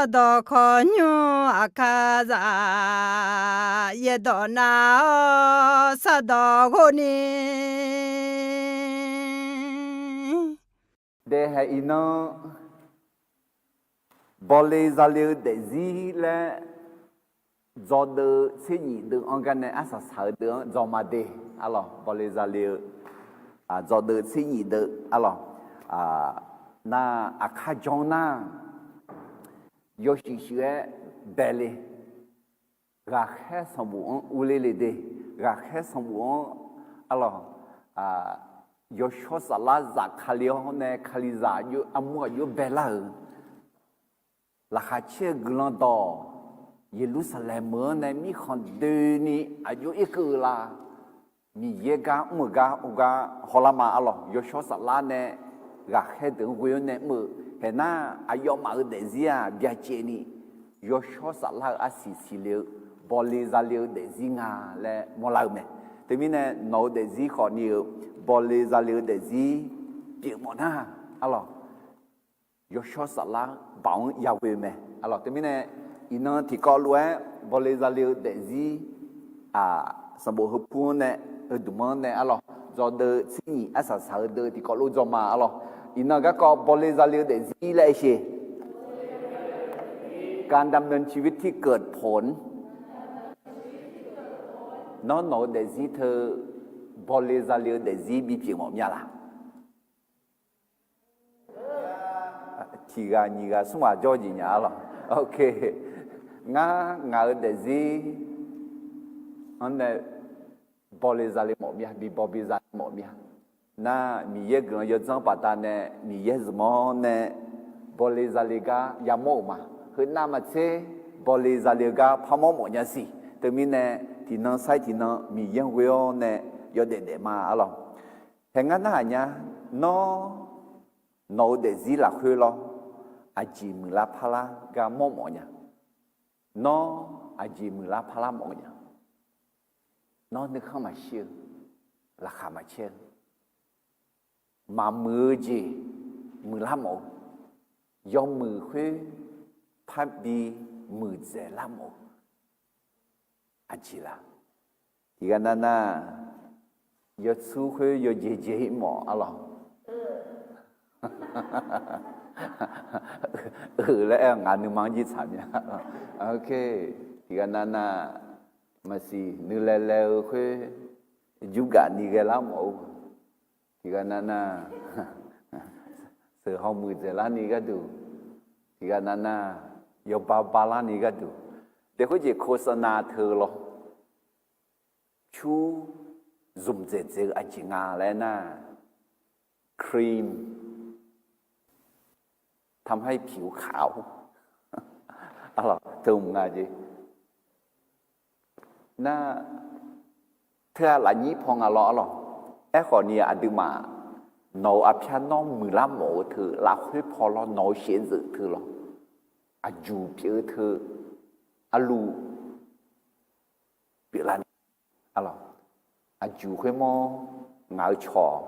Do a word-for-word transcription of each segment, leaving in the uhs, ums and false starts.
Sardawq kawqnymr aqkar zaf, yaerdawq nav-awr sardawq ghov ni. Daefhaeq iqnan, bawle zale-eu daefzir laer, dzawdeuv tser nyif deuv-anr gar nae arsaq saq-eu deuv-anr dzawma de. Arlawq, bawle zale-eu dzawdeuv tser nyif deuv arlawq, nar aqkar janr nar, yawshuif shuif-aer bae le. Ghaqkhaer sanqbof-anr urler le de. Ghaqkhaer sanqbof-anr arlawq, yawshawr saflar zafkale-awr nae kalizaq armur aqjox baelar-euq, laqkhaq caer-eu guiqlanq dawq, Yeqlursaqlaeq meuq-anr nae mirkhanq doeni aqjox irkeuv-eu la. Miqyaer gar mr-euq gar or gar hawlar ma arlawq, yawshawr saflar nae ghaqkhaer deuq-anr ghoe-awr nae mr-eu. Haeq nar, aqyawfmaf-euq daefzir-aq byacaevni, yawshawr saflar-eu arsiq siqle-eu, bawle zale-eu daefzir nga laer mawrlar-eu mae. Teumirnae nawq-eu daefzir khawfni-eu, bawle zale-eu daefzir pyeufmawf nar, arlawq, yawshawr saflar baoq-anr yaghoe mae. Arlawq, teumirnae iqnan tiqkawv lof-aer bawle zale-eu daefzir, sanqbof heupur-anr nae, heudmq-anr nae arlawq, dzawdeuv tser nyif arsaq saq-eu deuv tiqkawv lof dzawma arlawq. Iqnan garkawv bawle zale-eu daefzir laer aer sher. Gaqdamq nanqciq veuq tiqkeuv poq-anr, nawr nawq-eu daefzir teu bawle zale-eu daefzir bipyeuf mawf mya la? Tiq ghaq nyiq ghaq smr ghaq jawr jeq nya arlawq. Ok. Ngar ngaq-eu daefzir-anr nae bawle zale mawf mya, bibaw bizale mawf mya. Nar Miqyaer guiqlanq yawdzanr baqdanae Miqyaer zmq-anr nae bawle zale gar yamawr-euq ma. Heunav maqtser bawle zale-eu gar parmawr mawf nya siq. Teumirnae tiqnan sair tiqnan Miqyaer-anr ghoe-awr nae yawdaef daef ma arlawq. Haeq ngar narhaq nya, nawr nawq-eu daefzir lafkhoer lawr, aqjeq muiqlar parlar gar mawr mawf nya? Nawr aqjeq muiqlar parlar mawf nya? Nawr nuikhanr maqshir-eu, laqkhaq maqcaer-eu, maqmuiq-eu jeq muiqlar mawf-eu, yawmuiq khoer parbi muiqdzaeq lar mawf-eu aqjeq la? Tiqghaq navnav, yawtsur khoer yawjeq jeq-ir mawf arlawq. Euq laer aer-eu ngaq nuima-anr jir tsaq mya. Ok. Tiqghaq navnav, maqsiq nuilae lae-eu khoer jurgaf ni ghaelar mawf-eu, tiqghaq navnav, sheuq haw muiqdzaeq larni gharduq, tiqghaq navnav, yawba balarni gharduq, daef khoerjeq โฆษณา teu lawr, cur zmqdzaeq dzaeq-eu aqjeq nga laer nar, cream ทำให้ผิวขาว arlawq, teu mq nga jeq. Nar, teu-aq lafnyir paw nga lawr arlawq. Aerkhawfni aqduimaf, nawq-euq arpyar nawr muiqlar mawf-eu teu lafkhoer paw lawr, nawq-eu shaevdzeuf teu lawr, aqjuq pyeuf-eu teu, arluv pyeuflarni, arlawq, aqjuq khoermawr ngaq-eu cawq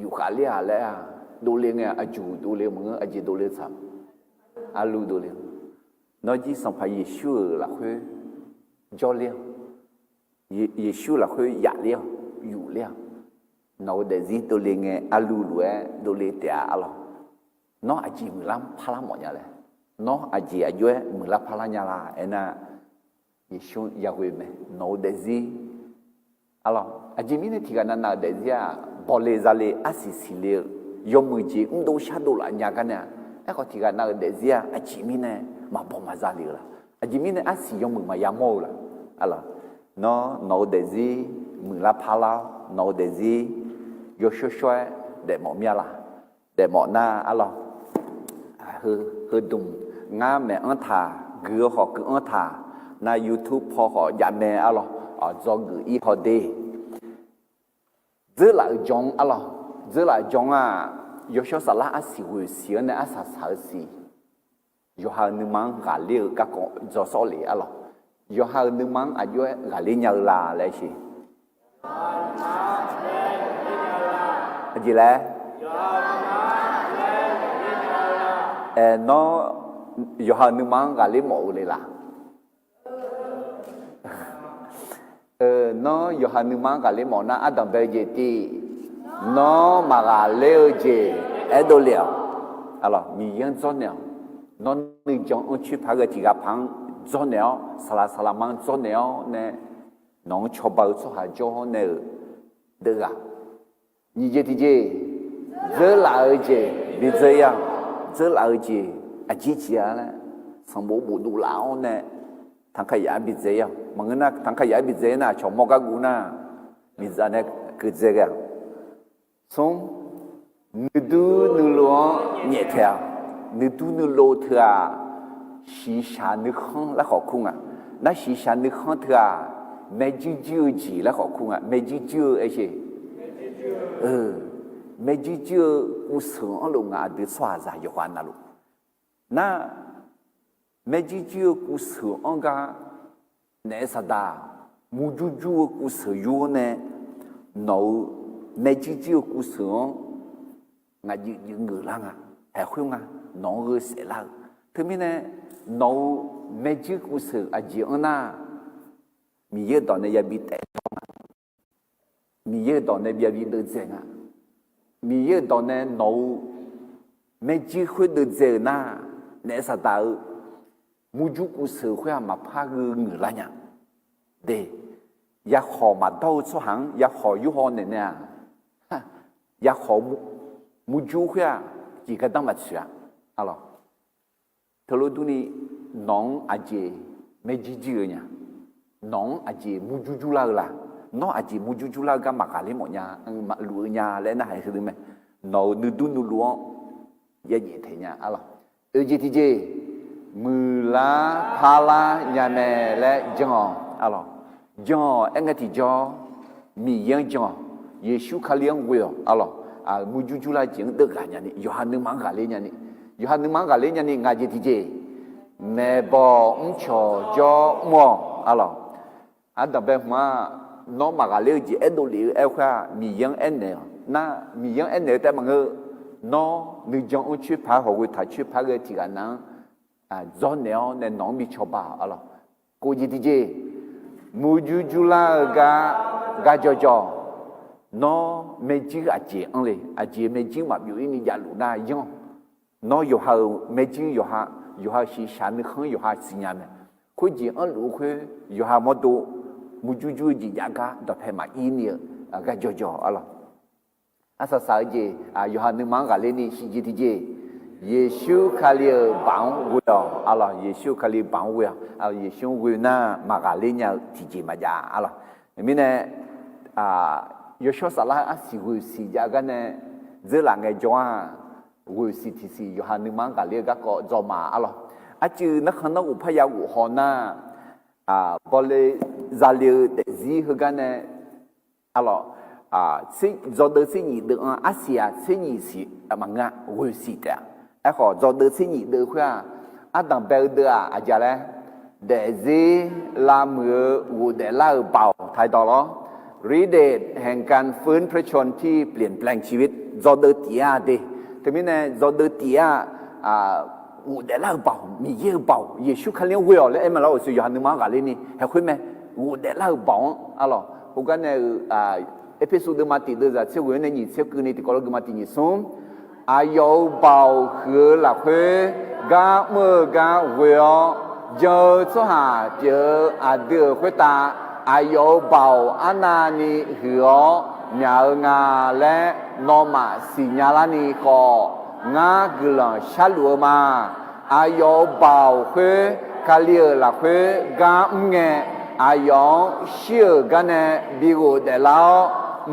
yufkhav ler-aq laer-aq, dovle ngae aqjuq dovle maqngeur, aqjeq dovle tsaq, arluv dovle. Nawr jir Sanqpaq Yeqsur-euq lafkhoer jawrler-awq, Yeqsur lafkhoer yafler-awq, yufler-awq. Nawq-eu daefzir dovle ngae arluv lof-aer dovle taef-a arlawq. Nawr aqjeq muiqlar parlar mawf nya laer, nawr aqjeq aqjox-aer muiqlar parlar nya la aernar, Yeqsur yaghoe mae, nawq-eu daefzir. Arlawq, aqjeq mirnae tiqghaq navnav-euq daefzir-aq, bawle zale arsiq siqle-eu, yawmuiq jeq mrdov shardov laf nya gar nae-a. Aerkhawf tiqghaq nav-euq daefzir-aq, aqjeq mirnae maqbaw maqza le-eu la? Aqjeq mirnae arsiq yawmuiq maqya mawr-eu la? Arlawq, nawr nawq-eu daefzir muiqlar parlar-awr, nawq-eu daefzir yawshawr shawr-aer daefmawf mya la? Daefmawf nar arlawq, heudmq ngar maeq-anr taq, guiq-eu khawf guiq-anr taq, nav YouTube paw khawf jav mae arlawq, dzawgeuf-ir haw de. Dzeurlaf-euq jan-anr arlawq, dzeurlaf-euq jan-aq, yawshawr saflar arsiq ghoeq siq-anr nae arsaq saq-eu siq, yawqha-euq nuima-anr ghaqler-eu garkawv dzaw sawr le arlawq. Yawqha-euq nuima-anr aqjox-aer ghaqler nya-eu la laer sher. Aqjeq laer, Nawr yawqha-euq nuima-anr ghaqler mawf-eu le laq? Nawr yawqha nuima-anr ghaqler mawf nar, ardanqbae-eu jeq tiv, nawr maqghaqler-eu jeq aerdov le-awq. Miqyaer-anr dzawrnaeq-awq. Nawr nuijan-anr coer paq-aer ghae tiq ghaq paq-anr dzawrnaeq-awr, saqlaq saqlaq ma-anr dzawrnaeq-awr nae, nawq-anr cawba-eu tsawrhaq jawr-awr nae-euq deuv ghaq. Nyiq jeq tiqjeq, dzeurlaf-eu jeq bi dzeur ir-awq. Dzeurlaf-eu jeq aqjeq tiq-a laer, sanqbof bofdov laf-awr nae tanqkaq yaf-aer bi dzae ir-awq. Maqngeur nar, tanqkaq yaf-aer bi dzae ir nar, aqcawq mawr gar guv nar, miqdzaq nae keuv dzae ghae-awq. Smr, nuidur nuilov-anr nyaeftaeq-awq. Nuidur nuilov teu-aq, shiqshaq nuikhanr laer khawf kur nga. Nar shiqshaq nuikhanr teu-aq, maerjuir juir-eu jeq laer khawf kur nga. Maerjuir juir-eu aer sher. Maerjuir juir-eu kuvseuq-anr lof nga, aqdui tsawrhaqzaq yawqghaq navluf. Nar, maerjuir juir-eu kuvseuq-anr gar naef saqdaq, murjur jur-eu kuvseuq yur-awr nae, nawq-euq maerjuir juir-eu kuvseuq-anr ngaq juif juif ngeuq lar nga, haeq khoer nga, nawq-anr gheu saef lar-eu. Teumirnae, nawq-euq maerjuir kuvseuq aqjeq-anr nar, Miqyaer-euq dawq nae yabi taef-aer dawr nga. Miqyaer-euq dawq nae byav bi deuvdzae nga. Miqyaer-euq dawq nae nawq-euq maerjuir khoer deuvdzae-euq nar, naef saqdaq-eu murjur kuvseuq khoer-aq maqpar gheu ngeuq lar nya. De, yakhawq maqdawr-eu tsawrhaq-anr yakhawq yurhaw naeq nae-aq, yakhawq murjur khoer-aq, jeq gardanr maqtsoeq-a. Arlawq, teulof durni, nawq-anr aqjeq maerjuir juir-eu nya, nawq-anr aqjeq murjur jurlar-eu la, nawr aqjeq murjur jurlar-eu gar maqghaqler mawf nya, maqluf-eu nya laer narhaq-aer heudeuq mae. Nawq-euq nuidur nuilov-anr yajaef taeq nya. Arlawq, oeq jeq tiqjeq, muiqlar parlar nya mae laer jan-awq. Arlawq, jan-awq aer ngae tiqjawr, Miqyaer-anr jan-awq. Yeqsur Kali-anr ghoe-awq. Arlawq, murjur jurlar jeq-anr deuvghaq nyani, yawqha nuima-anr ghaqler nyani, yawqha nuima-anr ghaqler nyani ngaq jeq tiqjeq, maeqbawq mrcawq jawr mr-awq. Arlawq, ardanqbae hmq-aq, nawr maqghaqler-eu jeq aerdov lef-eu aer khoer-aq, Miqyaer-anr aernaeq-awq. Nar, Miqyaer-anr aernaeq-eu taef maqngeur-eu, nawr nuijan-anr coer paq-aer hawq ghoe taq coer paq-aer ghae tiq ghaq nav-anr dzawrnaeq-awr nae nawq-anr bi cawba-awq. Arlawq, kof jeq tiqjeq, murjur jurlar-eu gar, gar jawrjawr, nawr maerjuir aqjeq anr le, aqjeq maerjuir maqbyov ir ni javluf nar yanr-awq. Nawr yawqha-euq maerjuir yawqha, yawqha-euq shiqshaq nuikhanr yawqha siqnya mae. Khoerjeq anrluf-eu khoer yawqha mawrdo murjur jur-eu jeq jav gar dawqpae maqir ni-eu gar jawrjawr. Arlawq, arsaq saq-eu jeq, yawqha nuima-anr ghaqler ni shif jeq tiqjeq, Yeqsur Kali-euq baoq-anr ghoe-awq. Arlawq, Yeqsur Kali baoq-anr ghoe-awq. Yeqsur-anr ghoe nar maqghaqler nya-eu tiqjeq maqjav. Arlawq, mirnae, yawshawr saflar arsiq ghoeqsiq jav gar nae dzeurlaf ngaejawr-aq, ghoeqsiq tiqsiq yawqha nuima-anr ghaqler-eu garkawv dzaw ma. Arlawq, arcuiv narkhan narghof parya ghof haw nar, bawle zale-eu daefzir heugar nae, arlawq, dzawdeuv tser nyif deuv-anr arsiq-aq tser nyif siq maqngeur-a, ghoeqsiq taef-a. Aerkhawf dzawdeuv tser nyif deuv khoer-aq, ardanqbae-eu deuv-aq aqjeq laer, daefzir lavmuiq-eu ghofdaef lar-euq baoq ไทย dawq lawr, ฤทธิ์เดชแห่งการฟื้นพระชนม์ที่เปลี่ยนแปลงชีวิต dzawdeuv tif-a de. Teumirnae dzawdeuv tif-a, ghofdaef lar-euq baoq, Miqyaer-euq baoq, Yeqsur Kali-anr ghoe-awq laer aer ma lawr-euq siq yawqha nuima-anr ghaqler ni haeq khoer mae. Ghofdaef lar-euq baoq-anr. Arlawq, heugar nae-euq Erpersu deuvma tiq deuv zaq tser ghoe-anr nae nyiq tser keuv ni tiqkawv lof geufma tiq nyiq smr, aqyawf-euq baoq huiq-eu lafkhoer gar mr-eu gar ghoe-awr, jan-eu tsawrhaq pyeuf-eu aqdui-euq khoertav aqyawf-euq baoq arnavni huiq-awr myaq-eu nga laer nawmaf siqnya larni khawf, ngar guiqlanq sharluf-eu ma. Aqyawf-euq baoq khoer Kali-euq lafkhoer gar mr ngae, aqyawf-anr shir-euq gar nae bi ghofdaef lar-awr,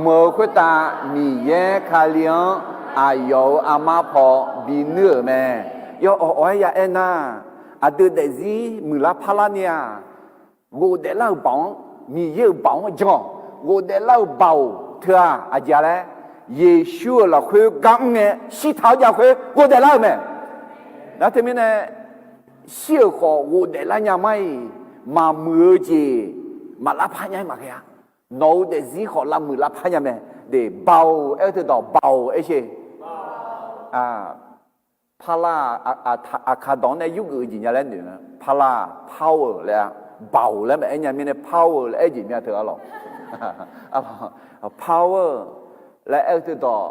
mq-eu khoertav Miqyaer Kali-anr aqyawf-euq armar paw binuir-euq mae. Yawawq awq-aer ya aer nar, aqdui daefzir muiqlar parlar ni-aq, ghofdaef lar-euq baoq-anr, Miqyaer-euq baoq-anr jan-awq. Ghofdaef lar-euq baoq teu-aq aqjeq laer, Yeqsur-euq lafkhoer gar mr ngae shirtaq-awr jav khoer ghofdaef lar-euq mae. Nar teumirnae, shir-euq khawf ghofdaef lar nya mar-iq, maqmuiq-eu jeq maqlar par nya-aer maqghae-a. Nawq-euq daefzir khawf lavmuiq lar par nya mae. De, baoq aer-eu teudawq baoq aer sher. Parlar-aq, aqkaq dawq-anr nae yurgeuf-eu jeq nya laer noeq-a. Parlar-aq, power laer-a. Baoq laer maqaer nya mirnae power laer aer-eu jeq mya teu arlawq. Power laer aer-eu teudawq,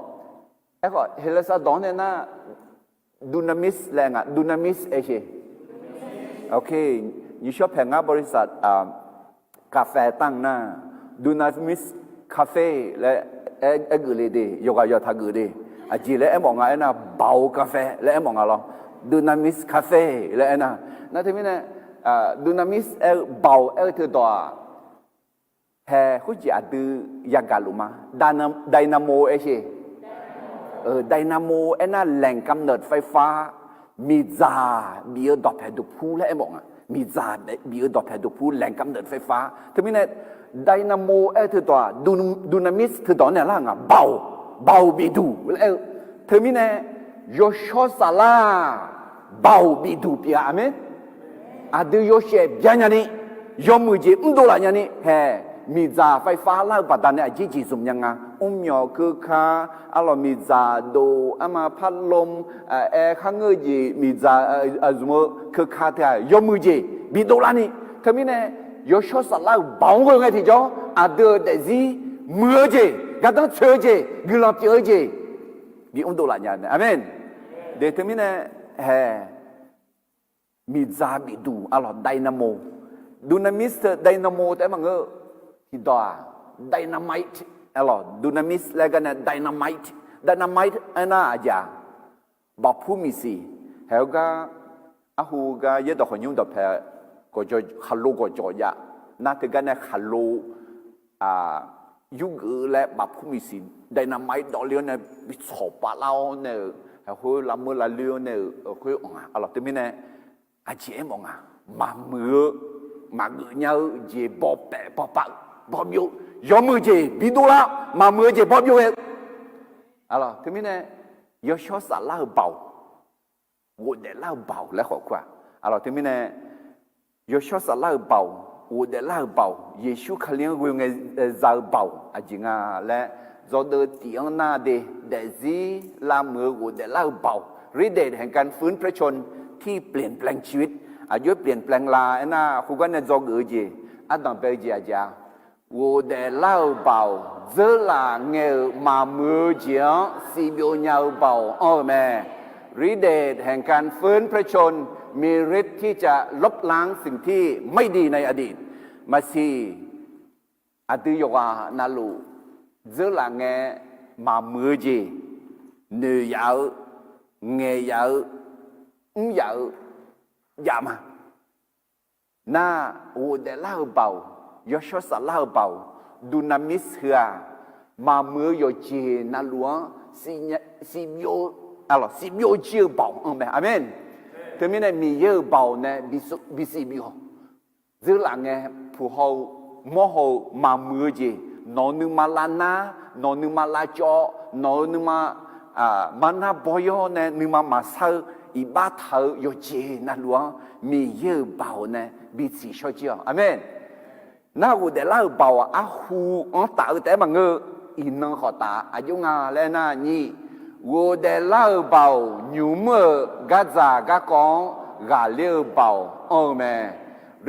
aerkhawf Heqlesar dawq-anr nae nar, dunamis laer nga, dunamis aer-eu. Ok, nyiqshawr paeq ngar บริษัท kaqfaeq tanq nar, dunamis cafe laer aer geuf le de, yawqghaq yawqtaq geuf de. Aqjeq laer aermawf nga aernar, baoq-eu kaqfae laer aermawf nga lawr. Dunamis cafe laer aernar, nar teumirnae, dunamis aer-eu baoq aer-eu teudawq-aq, hae khoerjeq aqdui yagaq luf ma. Dynamo aer-eu, dynamo aernar แหล่งกำเนิดไฟฟ้า, miqdzaq bif-eu dawqpaeq duqpur laer aermawf nga. Miqdzaq bif-eu dawqpaeq duqpur แหล่งกำเนิดไฟฟ้า. Teumirnae dynamo aer-eu teudawq-aq, dunamis teudawq-anr nae lar nga, baoq, baoq bifduq laer aer-eu. Teumirnae yawshawr saflar-aq, baoq bifduq pyeuf-a. Aqmeq. Aqdui yawshaef bya nyani, yawmuiq jeq mrdov laf nyani hae, miqdzaq ไฟฟ้า lar-eu baqdanae aqjeq jeq zmq nya nga. Mrmyawq keuka, arlawq miqdzaq dov, arma พัดลม, aer kharngeur-eu jeq miqdzaq zmq-eu keuka teu-aq yawmuiq jeq bidov larni. Teumirnae yawshawr saflar-euq baoq-anr ghoe ngae tiqjawr, aqdui-euq daefzir muiq-eu jeq, gardanr tsoeq-eu jeq, guiqlanq pyeuf-eu jeq bimr dovlaf nya-eu mae. Aqmeq. De teumirnae hae, miqdzaq bifduq arlawq dynamo. Dunamis teu dynamo taef-aer maqngeur-eu, tiqdawq-aq, dynamite arlawq, dunamis laer gar nae dynamite, dynamite aernar aqjeq-aq, baqpur miqsiq. Haeq-eu gar, arhu gar yaerdawq khawqnymr dawqpae, gawqjawq khaqlo gawqjawq jav nar teugar nae khaqlo yurgeuf-eu laer baqpur miqsiq dynamite dawvle-awr nae bi tsawq pavlar-awr nae-euq, haeq khoer lavmeur lavloer-awr nae-euq, khoer anq nga arlawq. Teumirnae aqjeq aermawf nga, maqmuiq-eu, maqgeuf nya-eu jeq bawpaef bawpav-eu, bawbyov, yawmuiq jeq bidov lar, maqmuiq-eu jeq bawbyov ghae-eu arlawq. Teumirnae yawshawr saflar-euq baoq, ghofdaef lar-euq baoq laer khawf kur-aq arlawq. Teumirnae yawshawr saflar-euq baoq, ghofdaef lar-euq baoq, Yeqsur Kali-anr ghoe ngae za-eu baoq aqjeq nga laer, dzawgeuf tif-anr nar de, daefzir lavmuiq-eu ghofdaef lar-euq baoq, ฤทธิ์เดชแห่งการฟื้นพระชนม์ที่เปลี่ยนแปลงชีวิต. Aqjox-aer เปลี่ยนแปลง la aernar, khoergar nae dzawgeuf-eu jeq, ardanq bae-eu jeq aqjeq-a, ghofdaef lar-euq baoq, dzeurlaf ngae-euq maqmuiq-eu jeq-anr sivbyov nya-eu baoq anr-eu mae. ฤทธิ์เดชแห่งการฟื้นพระชนม์ มีฤทธิ์ที่จะลบล้างสิ่งที่ไม่ดีในอดีต Maqsiq, aqdui yawqghaq navluf dzeurlaf ngae maqmuiq-eu jeq, noeq yaf-eu, ngaeq yaf-eu, mr yaf-eu jav ma. Nar, ghofdaef lar-euq baoq, yawshawr saflar-euq baoq, dunamis heu-aq, maqmuiq-eu yawqjeq navluf-anr sivbyov, sivbyov jir-eu baoq anr mae. Aqmeq. Teumirnae Miqyaer-euq baoq nae bisiq byov, dzeurlaf ngae, puq haw-eu, mawr haw-eu maqmuiq-eu jeq, nawq-euq nuima lavnar, nawq-euq nuima lavcawv, nawq-euq nuima marnar bawyawr nae nuima maqsar-eu, iqbax taq-eu yawqjeq navluf-anr Miqyaer-euq baoq nae bisiq shawr jir-awq. Aqmeq. Nar, ghofdaef lar-euq baoq-aq, arhu-anr taf-eu taef-aer maqngeur-eu, iqnan khawf taf-a. Aqjox nga laer aernar, nyiq, ghofdaef lar-euq baoq, nymq mr-euq gardzaq garkawv-anr ghaqler-eu baoq anr-eu mae.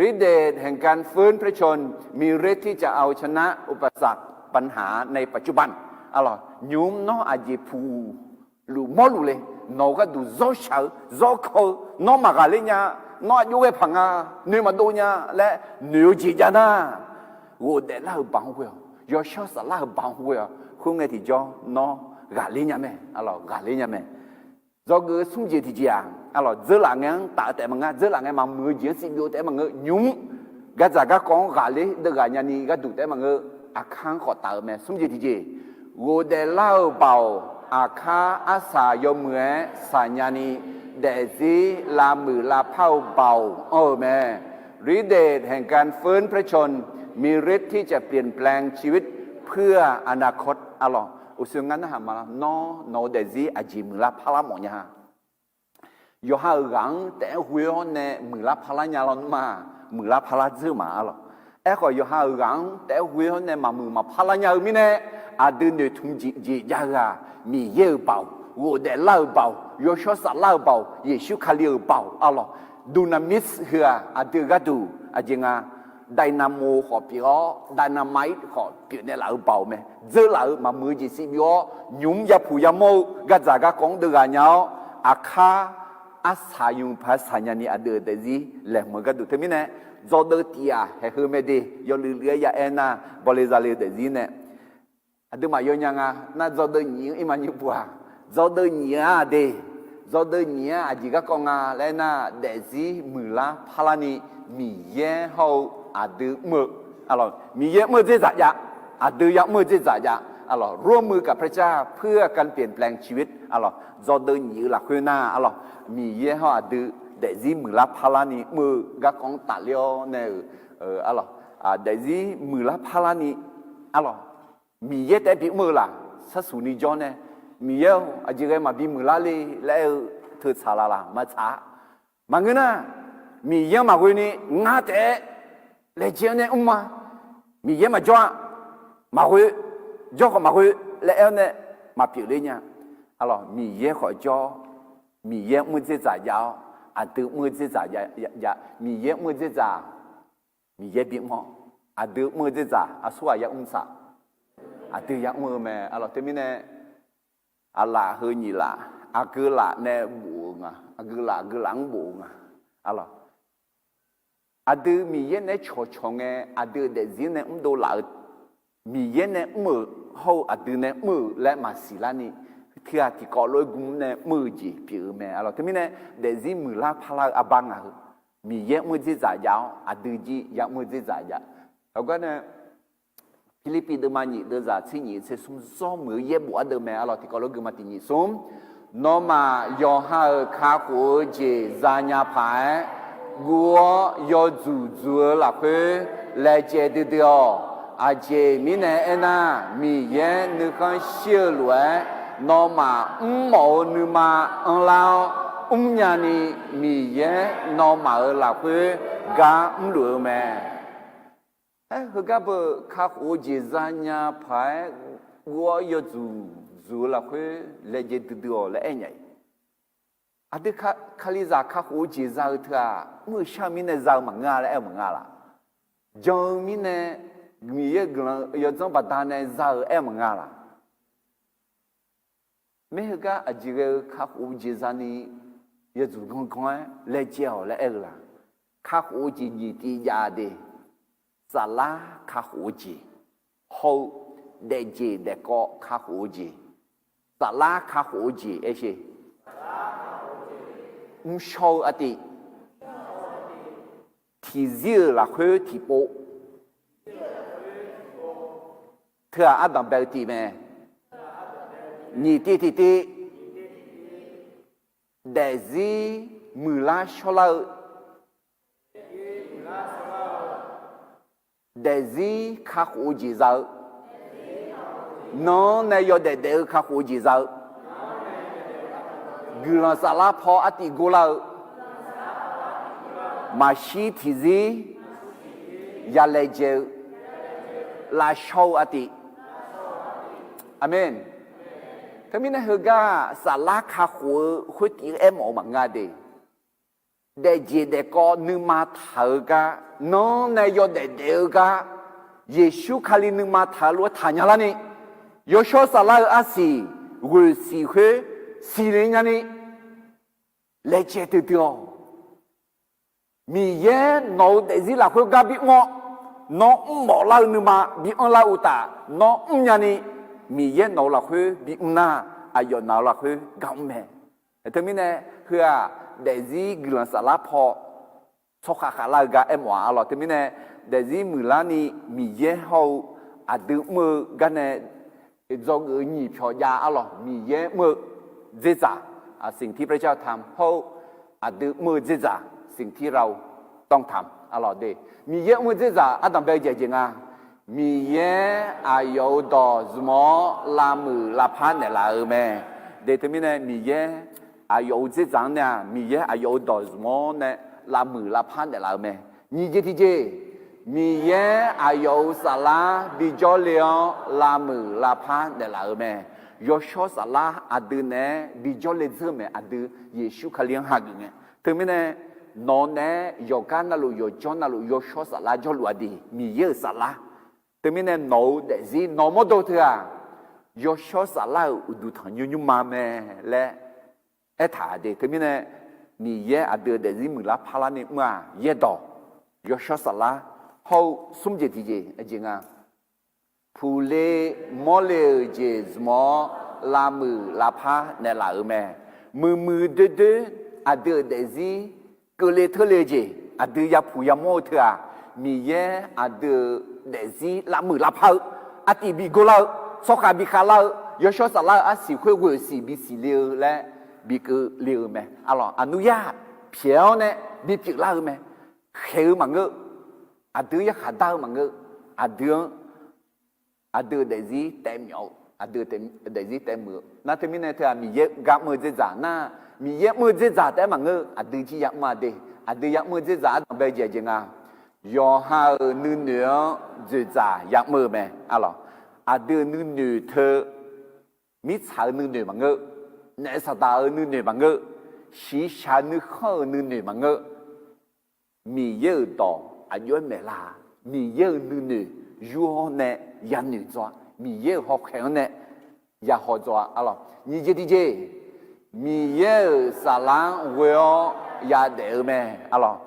ฤทธิ์เดชแห่งการฟื้นพระชนม์ มีฤทธิ์ที่จะเอาชนะอุปสรรคปัญหาในปัจจุบัน Arlawq, nymq mr nawr aqjeq puq luf mawrluf le, nawq-euq gharduq zawr shaq-eu, zawr kan-eu, nawr maqghaqler nya, nawr aqjox ghae paq nga, noeq maqdov nya laer noeq-eu jeq jav nar, ghofdaef lar-euq baoq-anr ghoe-awq, yawshawr saflar-euq baoq-anr ghoe-awq. Khoerngae tiqjawr nawr ghaqler nya mae, arlawq, ghaqler nya mae. Dzawgeuf-eu smr jeq tiqjeq-aq, arlawq, dzeurlaf ngae-anr taf-eu taef maqngeur, dzeurlaf ngae maqmuiq-eu jeq-anr sivbyov taef-aer maqngeur, nymq mr gardzaq garkawv-anr ghaqler deuvghaq nyani gharduq taef-aer maqngeur, aqkar-anr khawf taf-eu mae. Smr jeq tiqjeq, ghofdaef lar-euq baoq, aqkar arsaq yawmuiq-aer saq nyani, daefzir lavmuiq lavpar-eu baoq anr-eu mae. ฤทธิ์เดชแห่งการฟื้นพระชนม์ มีฤทธิ์ที่จะเปลี่ยนแปลงชีวิตเพื่ออนาคต Arlawq, uqshoe ngar narhaq ma, nawr nawq-eu daefzir aqjeq muiqlar parlar mawf nya-a. Yawqha-euq ghaq-anr taef-aer ghoe-awr nae muiqlar parlar nya lawnmr-aq, muiqlar parlar dzeur ma, arlawq. Aerkhawf, yawqha-euq ghaq-anr taef-aer ghoe-awr nae maqmuiq maqparlar nya-eu mirnae, aqdui noeqtmq jeq jav-eu-aq, Miqyaer-euq baoq, ghofdaef lar-euq baoq, yawshawr saflar-euq baoq, Yeqsur Kali-euq baoq arlawq. Dunamis heu-aq aqdui-euq gharduq aqjeq nga, dynamo khawf pyeuf-awr dynamite khawf pyeufnaeq laf-euq baoq mae. Dzeurlaf-eu maqmuiq-eu jeq siq byov-awr, nymq-mr yapuq yamawr-eu gardzaq garkawv-anr deuv ghaq nya-awr, aqkar arsaq yawmuiq paq saq nyani aqdui-euq daefzir laeqhmq-eu gharduq teumirnae, dzawdeuv tiq ghaq haeq heu mae de, yawluiv luiv-aer ya aer nar, bawle zale-eu daefzir nae aqduimaf yawnya nga nar, dzawdeuv nyiq-eu irma nyiq puq-aq, dzawdeuv nyiq-a de, dzawdeuv nyiq-a aqjeq garkawv nga laer aernar, daefzir muiqlar parlarni Miqyaer hawr-eu aqdui mr-eu, arlawq, Miqyaer mr-eu dzerdzaq jav, aqdui ya'mr-eu dzerdzaq jav, arlawq, ร่วมมือกับพระเจ้าเพื่อการเปลี่ยนแปลงชีวิต arlawq, dzawdeuv nyiq-eu lafkhoer nar, arlawq, Miqyaer hawr aqdui daefzir muiqlar parlarni mr-eu garkawv-anr tafler-awr nae-euq, arlawq, daefzir muiqlar parlarni, arlawq, Miqyaer taef-aer bimr-eu laq, sarsuq ni jawr nae, Miqyaer-or, aqjeq ghae maqbi muiqlar le laer aer-eu teu tsaq laf laq, maqtsaq-a. Maqngeur nar, Miqyaer-anr maqghoe ni ngar taef-aer laejae-anr nae mr-a, Miqyaer maqjawr-a, maqghoe, jawr khawf maqghoe laer aer-awr nae maqpyeuf ler nya. Arlawq, Miqyaer khawf jawr, Miqyaer mr-eu dzerdzaq jav-awr, aqdui mr-eu dzerdzaq jav, Miqyaer mr-eu dzerdzaq, Miqyaer bimr-awr, aqdui mr-eu dzerdzaq aqsurghaq ya'mr tsaq, aqdui ya'mr-eu mae. Arlawq, teumirnae aqlaf heu nyiq laf, aqgeu laf nae bof-eu nga, aqgeu laf aqgeu laf-anr bof-eu nga. Arlawq, aqdui Miqyaer naeq-aer cawqcawq ngae, aqdui-euq daefzir nae mrdov laf-eu, Miqyaer nae mr-euq hawr-eu aqdui nae mr-euq laer maqsiq larni, teughaq tiqkawv lof-aer gmr nae mr-eu jeq pyeuf-eu mae. Arlawq, teumirnae daefzir muiqlar parlar-eu arbar nga heu, Miqyaer mr-eu dzerdzaq jav-awr, aqdui jir ya'mr-eu dzerdzaq jav. Heugar nae Pirlirpiv deuvma nyiq deuvzaq tser nyiq tser smr zawr muiq-eu yaerbof ardeuv mae. Arlawq, tiqkawv lof-aer gui ma tiq nyiq smr. Nawmaf yawqha-euq kakhof-eu jeq zanya paq-aer, guv-awr yawdzuq dzuq-eu lafkhoer laejae duidui-awq. Aqjeq mirnae aernar, Miqyaer nuikhanr shir-eu lof-aer, nawmaf mrmawf-eu nuima anrlar-awr mrnya ni, Miqyaer nawmaf-euq lafkhoer gar mrluf-eu mae. Aer, heugar beu kakhof-eu jeq zanya paq-aer, guv-awr yawdzuq dzuq-eu lafkhoer laejae duidui-awq laer aer nya-iq. Aqdui kalizaq kakhof-eu jeq za-eu teu-aq, mr-eu shar-eu mirnae za-eu maqngeur-a laer aer-eu maqngeur-a laq? Jan-eu mirnae, Miqyaer-euq guiqlanq yawdzanr baqdanae za-eu aer-eu maqngeur-a laq? Maer heugar aqjeq ghae-eu kakhof-eu jeq zani yawdzuq ganrganr-aer laejae-awq laer aer-eu laq? Kakhof-eu jeq nyiq tiv jav de. Saflar kakhof-eu jeq hawr-eu, daefjeq daefkawv kakhof-eu jeq, saflar kakhof-eu jeq aer sher. Mrshawr-eu artiv, tiqzir-euq lafkhoer tiqpov. Teu-aq ardanq bae-eu tiv mae. Nyiq tiv tiqtiv, daefzir muiqlar shawrlar-eu, daefzir kakhof-eu jeq za-eu, nan-anr nae yawdaef daef-eu kakhof-eu jeq za-eu, guiqlanq saflar paw artiv gorlar-eu, maqshir tiqzir yalaejae-eu, lavshawr-eu artiv. Aqmeq. Teumirnae heugar-aq, saflar kakhof-eu khoertiv aermawf-eu maqngeur de. Daefjeq daefkawv nuima taq-eu gar, nan-anr nae yawdaef daef-eu gar, Yeqsur Kali nuima taq-eu lof-aer taqnya larni, yawshawr saflar-eu arsiq, ghoeq siq khoer siqle nyani, laejae duidui-awq. Miqyaer nawq-euq daefzir lafkhoer gar bimr-awr, nawr mrmawf lar-eu nuima bianr lar-eu uqtaf, nawr mrnya ni, Miqyaer nawq-euq lafkhoer bimr nar, aqyawf nawq-euq lafkhoer gar mr mae. Teumirnae, heu-aq, daefzir guiqlanq saflar paw tsawrkhav khavlar-eu gar aermawf-a arlawq. Teumirnae, daefzir muiqlar ni Miqyaer hawr-eu aqdui mr-eu gar nae dzawgeuf-eu nyiq pyawq jav arlawq. Miqyaer mr-eu dzerdzaq, สิ่งที่พระเจ้าทำ hawr-eu aqdui mr-eu dzerdzaq, สิ่งที่เราต้องทำ arlawq de. Miqyaer mr-eu dzerdzaq ardanq bae-eu jeq aqjeq nga. Miqyaer aqyawf-euq dawq zmq-awr lavmuiq lavpar naeqlaf-eu mae. De teumirnae Miqyaer aqyawf-euq dzerdzaq-anr nae-aq, Miqyaer aqyawf-euq dawq zmq-awr nae lavmuiq lavpar naeqlaf-eu mae. Nyiq jeq tiqjeq, Miqyaer aqyawf-euq saflar bijawr le-awr lavmuiq lavpar naeqlaf-eu mae. Yawshawr Saflar aqdui naeq-aer bijawr le dzeur-eu mae, aqdui Yeqsur Kali-anr hageuf ngae. Teumirnae, nawq-eu naeq-aer yawqgar navluf yawqjawr navluf yawshawr saflar jawrluf-a de, Miqyaer-euq saflar. Teumirnae nawq-eu daefzir nawq mawrdo teu-aq, yawshawr saflar-euq uqduq tanqnymr nymrma mae laer aertaq-a de. Teumirnae, Miqyaer aqdui-euq daefzir muiqlar parlar ni mr-aq, yaerdawq, yawshawr saflar, hawr-eu smr jeq tiqjeq aqjeq nga. Puqle mawrle-euq jeq zmq-awr, lavmuiq lavpar naeqlaf-euq mae. Muiqmuiq doerdoer aqdui-euq daefzir keuvle teurle-eu jeq, aqdui yapuq yamawr-eu teu-aq, Miqyaer aqdui-euq daefzir lavmuiq lavpar-eu, artiv bi gor lar-eu, tsawrkhav bi khavlar-eu, yawshawr saflar-eu arsiq khoer ghoeqsiq bisiq le-eu laer bi keuvle-eu mae. Arlawq, aqnuyar pyaeq-awr nae bipyeuf lar-eu mae. Khaeq-eu maqngeur, aqdui-anr yarkhaq dar-eu maqngeur, aqdui-anr aqdui-euq daefzir taef myawf-eu, aqdui-euq daefzir taef muiq-eu nar, teumirnae teu-aq Miqyaer gar mr-eu dzerdzaq nar, Miqyaer mr-eu dzerdzaq taef-aer maqngeur, aqdui jir yamr-a de. Aqdui yamr-eu dzerdzaq ardanq bae-eu jeq aqjeq nga. Yawqha-euq nuinoeq-anr dzoeqdzaq yamr-eu mae. Arlawq, aqdui-euq nuinoeq teu, mirtsaq-euq nuinoeq maqngeur, naef saqdaq-euq nuinoeq maqngeur, shiqshaq nuikhanr-euq nuinoeq maqngeur, Miqyaer-euq dawq aqjox-aer maeqlar-a. Miqyaer-euq nuinoeq yur-awr nae yanoeq dzaw-a. Miqyaer-euq hawkhaeq-anr nae yahaw dzaw-a. Arlawq, nyiq jeq tiqjeq, Miqyaer-euq saflar-anr ghoe-awr yadaef-eu mae. Arlawq,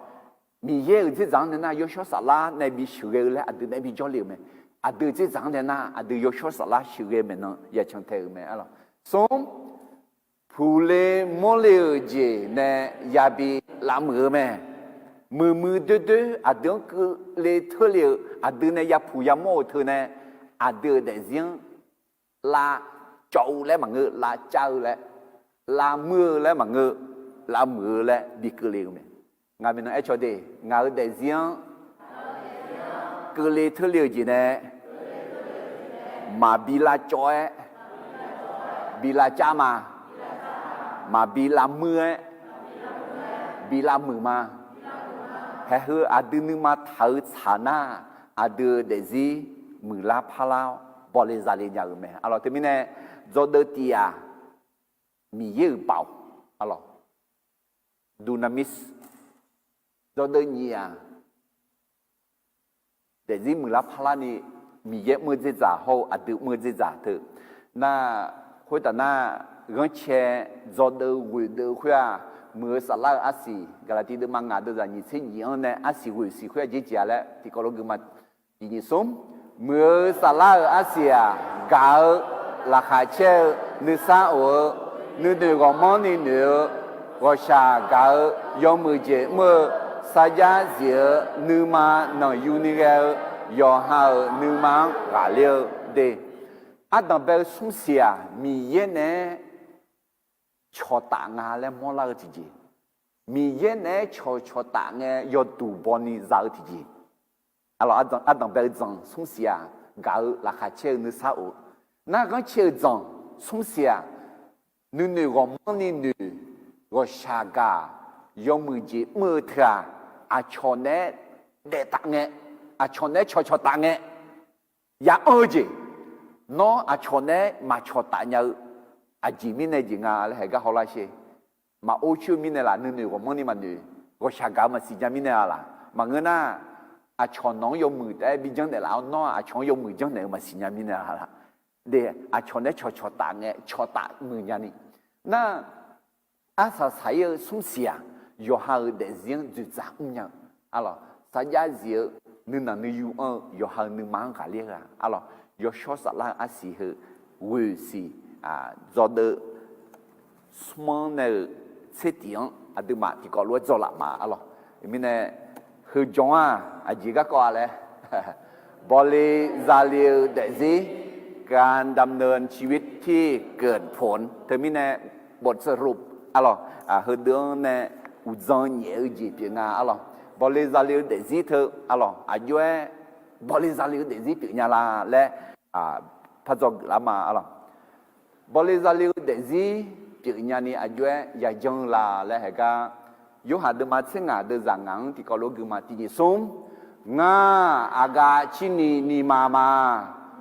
Miqyaer-euq dzerdzaq-anr nae nar, yawshawr saflar nae bi sheuqghae-eu laer aqdui nae bi jawrle-euq mae. Aqdui dzerdzaq-anr nae nar, aqdui yawshawr saflar sheuqghae maeqnan yaqcan tae-euq mae. Arlawq, smr, puqle mawrle-euq jeq nae yabi lavmuiq-eu mae. Muiqmuiq doerdoer aqdui-anr keuvle teurle-eu, aqdui nae yapuq yamawr-eu teu nae, aqdui-euq daefzir-anr lavcawv-eu laer maqngeur, lavcav-eu laer, lavmuir-eu laer maqngeur, lavmuiq-eu laer bi keuvle-eu mae. Ngaq maeqnan aercawq de, ngaq-euq daefzir-anr keuvle teurle-eu jeq nae maqbi lavcawv-aer, bi lavcav ma, maqbi lavmuir-aer, bi lavmuiq ma. Haeq heu aqdui nuima taq-eu tsaq nar, aqdui-euq daefzir muiqlar parlar-awr bawle zale nya-euq mae. Arlawq, teumirnae dzawdeuv tiq-aq, Miqyaer-euq baoq, arlawq, dunamis, dzawdeuv nyiq-aq, daefzir muiqlar parlar ni Miqyaer mr-eu dzerdzaq hawr-eu aqdui mr-eu dzerdzaq teu. Nar, khoertaf nar, ghanrcae dzawdeuv ghoeqdeuv khoer-aq, muiq-eu saflar-euq arsiq, Gaqlaqtiv deuvma ngaq deuvzaq nyiq tser nyiq-anr nae arsiq ghoeqsiq khoer-aq jeq jeq-a laer tiqkawv lof guima tiq nyiq smr, muiq-eu saflar-euq arsiq-aq, gaq-eu laqkhaq caer-eu nuisar of-eu, nuinoeq ghawqmanrni noeq-eu, ghawqshaq gaq-eu yawmuiq jeq mr-eu, sarjax zif-eu nuima nanqyuni ghae-eu, yawqha-euq nuima-anr ghaqler-eu de. Ardanq bae-eu smr siq-aq, Miqyaer naeq-aer cawqtaf nga laer mawrlar-eu tiqjeq, Miqyaer naeq-aer cawqcawqtaf ngae yawduq bawni za-eu tiqjeq. Arlawq, ardanq bae-eu dzanq smr siq-aq, gaq-eu laqkhaq caer-eu nuisar of-eu, nar ghanrcae-eu dzanq smr siq-aq, nuinoeq ghawqmanrni noeq, ghawqshaq gaq, yawmuiq jeq mr-eu teu-aq, aqcawq naeq-aer daeftaf ngae, aqcawq naeq-aer cawqcawqtaf ngae, ya anr-eu jeq, nawr aqcawq naeq-aer maqcawqtaf nya-eu aqjeq mirnae jeq nga laer haeq gar hawlar sher. Maqor coer-eu mirnae laf, nuinoeq ghawqmanrni maqnoeq, ghawqshaq gaq-eu maqsiq nya mirnae-a laf. Maqngeur nar, aqcawq nawq-anr yawmuiq taef-aer bi janrnaeq laf-awr, nawr aqcawq-anr yawmuiq janrnaeq-eu maqsiq nya mirnae-a laf. De, aqcawq naeq-aer cawqcawqtaf ngae, cawqtaf muiq nyani. Nar, arsaq saq-ir-eu smr siq-aq, yawqha-euq daefzir-anr dzoeqdzaq mrnya-eu, arlawq, sarjax zif-eu nuinanq nuiyu anr-eu, yawqha-euq nuima-anr ghaqler-eu-aq, arlawq, yawshawr saflar-eu arsiq heu ghoeq siq, dzawdeuv smr-anr nae-euq tser tiq-anr aqduimaf tiqkawv lof-aer dzawlaf ma, arlawq. Mirnae, heu jawr-aq aqjeq garkawv-a laer, bawle zale-eu daefzir, การดำเนินชีวิตที่เกิดผล teumirnae บทสรุป arlawq, heudeuq-anr nae uqdzan nyaef-eu jeq pyeuf nga, arlawq. Bawle zale-eu daefzir teu, arlawq, aqjox-aer bawle zale-eu daefzir pyeuf nya la laer, par dzawgeuf lar ma, arlawq. Bawle zale-eu daefzir pyeuf nyani aqjox-aer yajanr-eu la laer haeq gar, Yorhaq deuvma tser ngaq deuvzaq ngaq-anr tiqkawv lof guima tiq nyiq smr, ngar aqgaf cirni nima ma.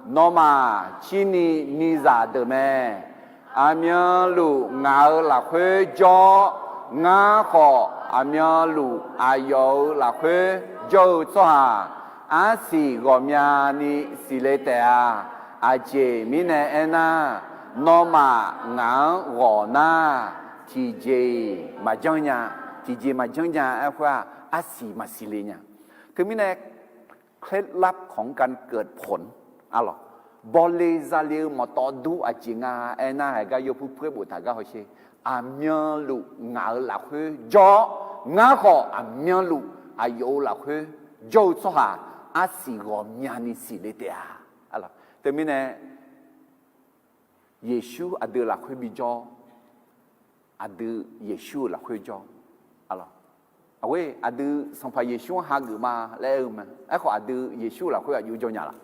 Nawmaf cirni nizaq deuq mae. Aqmyanluf ngaq-euq lafkhoer jawr-awr, ngar khawf aqmyanluf aqyawf-euq lafkhoer jawr-eu tsawrhaq, arsiq ghawqmyani siqle taef-a. Aqjeq mirnae aernar, nawmaf ngaq-anr ghawq nar, tiqjeq-iq maqjanr nya. Tiqjeq maqjanr nya aerkhoer-aq, arsiq maqsiq le nya. Teumirnae เคล็ดลับของการเกิดผล arlawq, bawle zale-eu mawqtawf dur aqjeq nga aernar, haiq gar yawpuir puir-aer boftaq gar hawsher. Aqmyanluf ngaq-euq lafkhoer jawr-awr, ngar khawf aqmyanluf aqyawf-euq lafkhoer jawr-eu tsawrhaq, arsiq ghawqmyani siqle taef-a. Teumirnae Yeqsur aqdui lafkhoer bijawr, aqdui Yeqsur-euq lafkhoer jawr. Aqlawq, aqghoer aqdui Sanqpaq Yeqsur-anr hageuf ma laer aer-eu mae. Aerkhawf aqdui Yeqsur-euq lafkhoer aqjox jawr nya laf?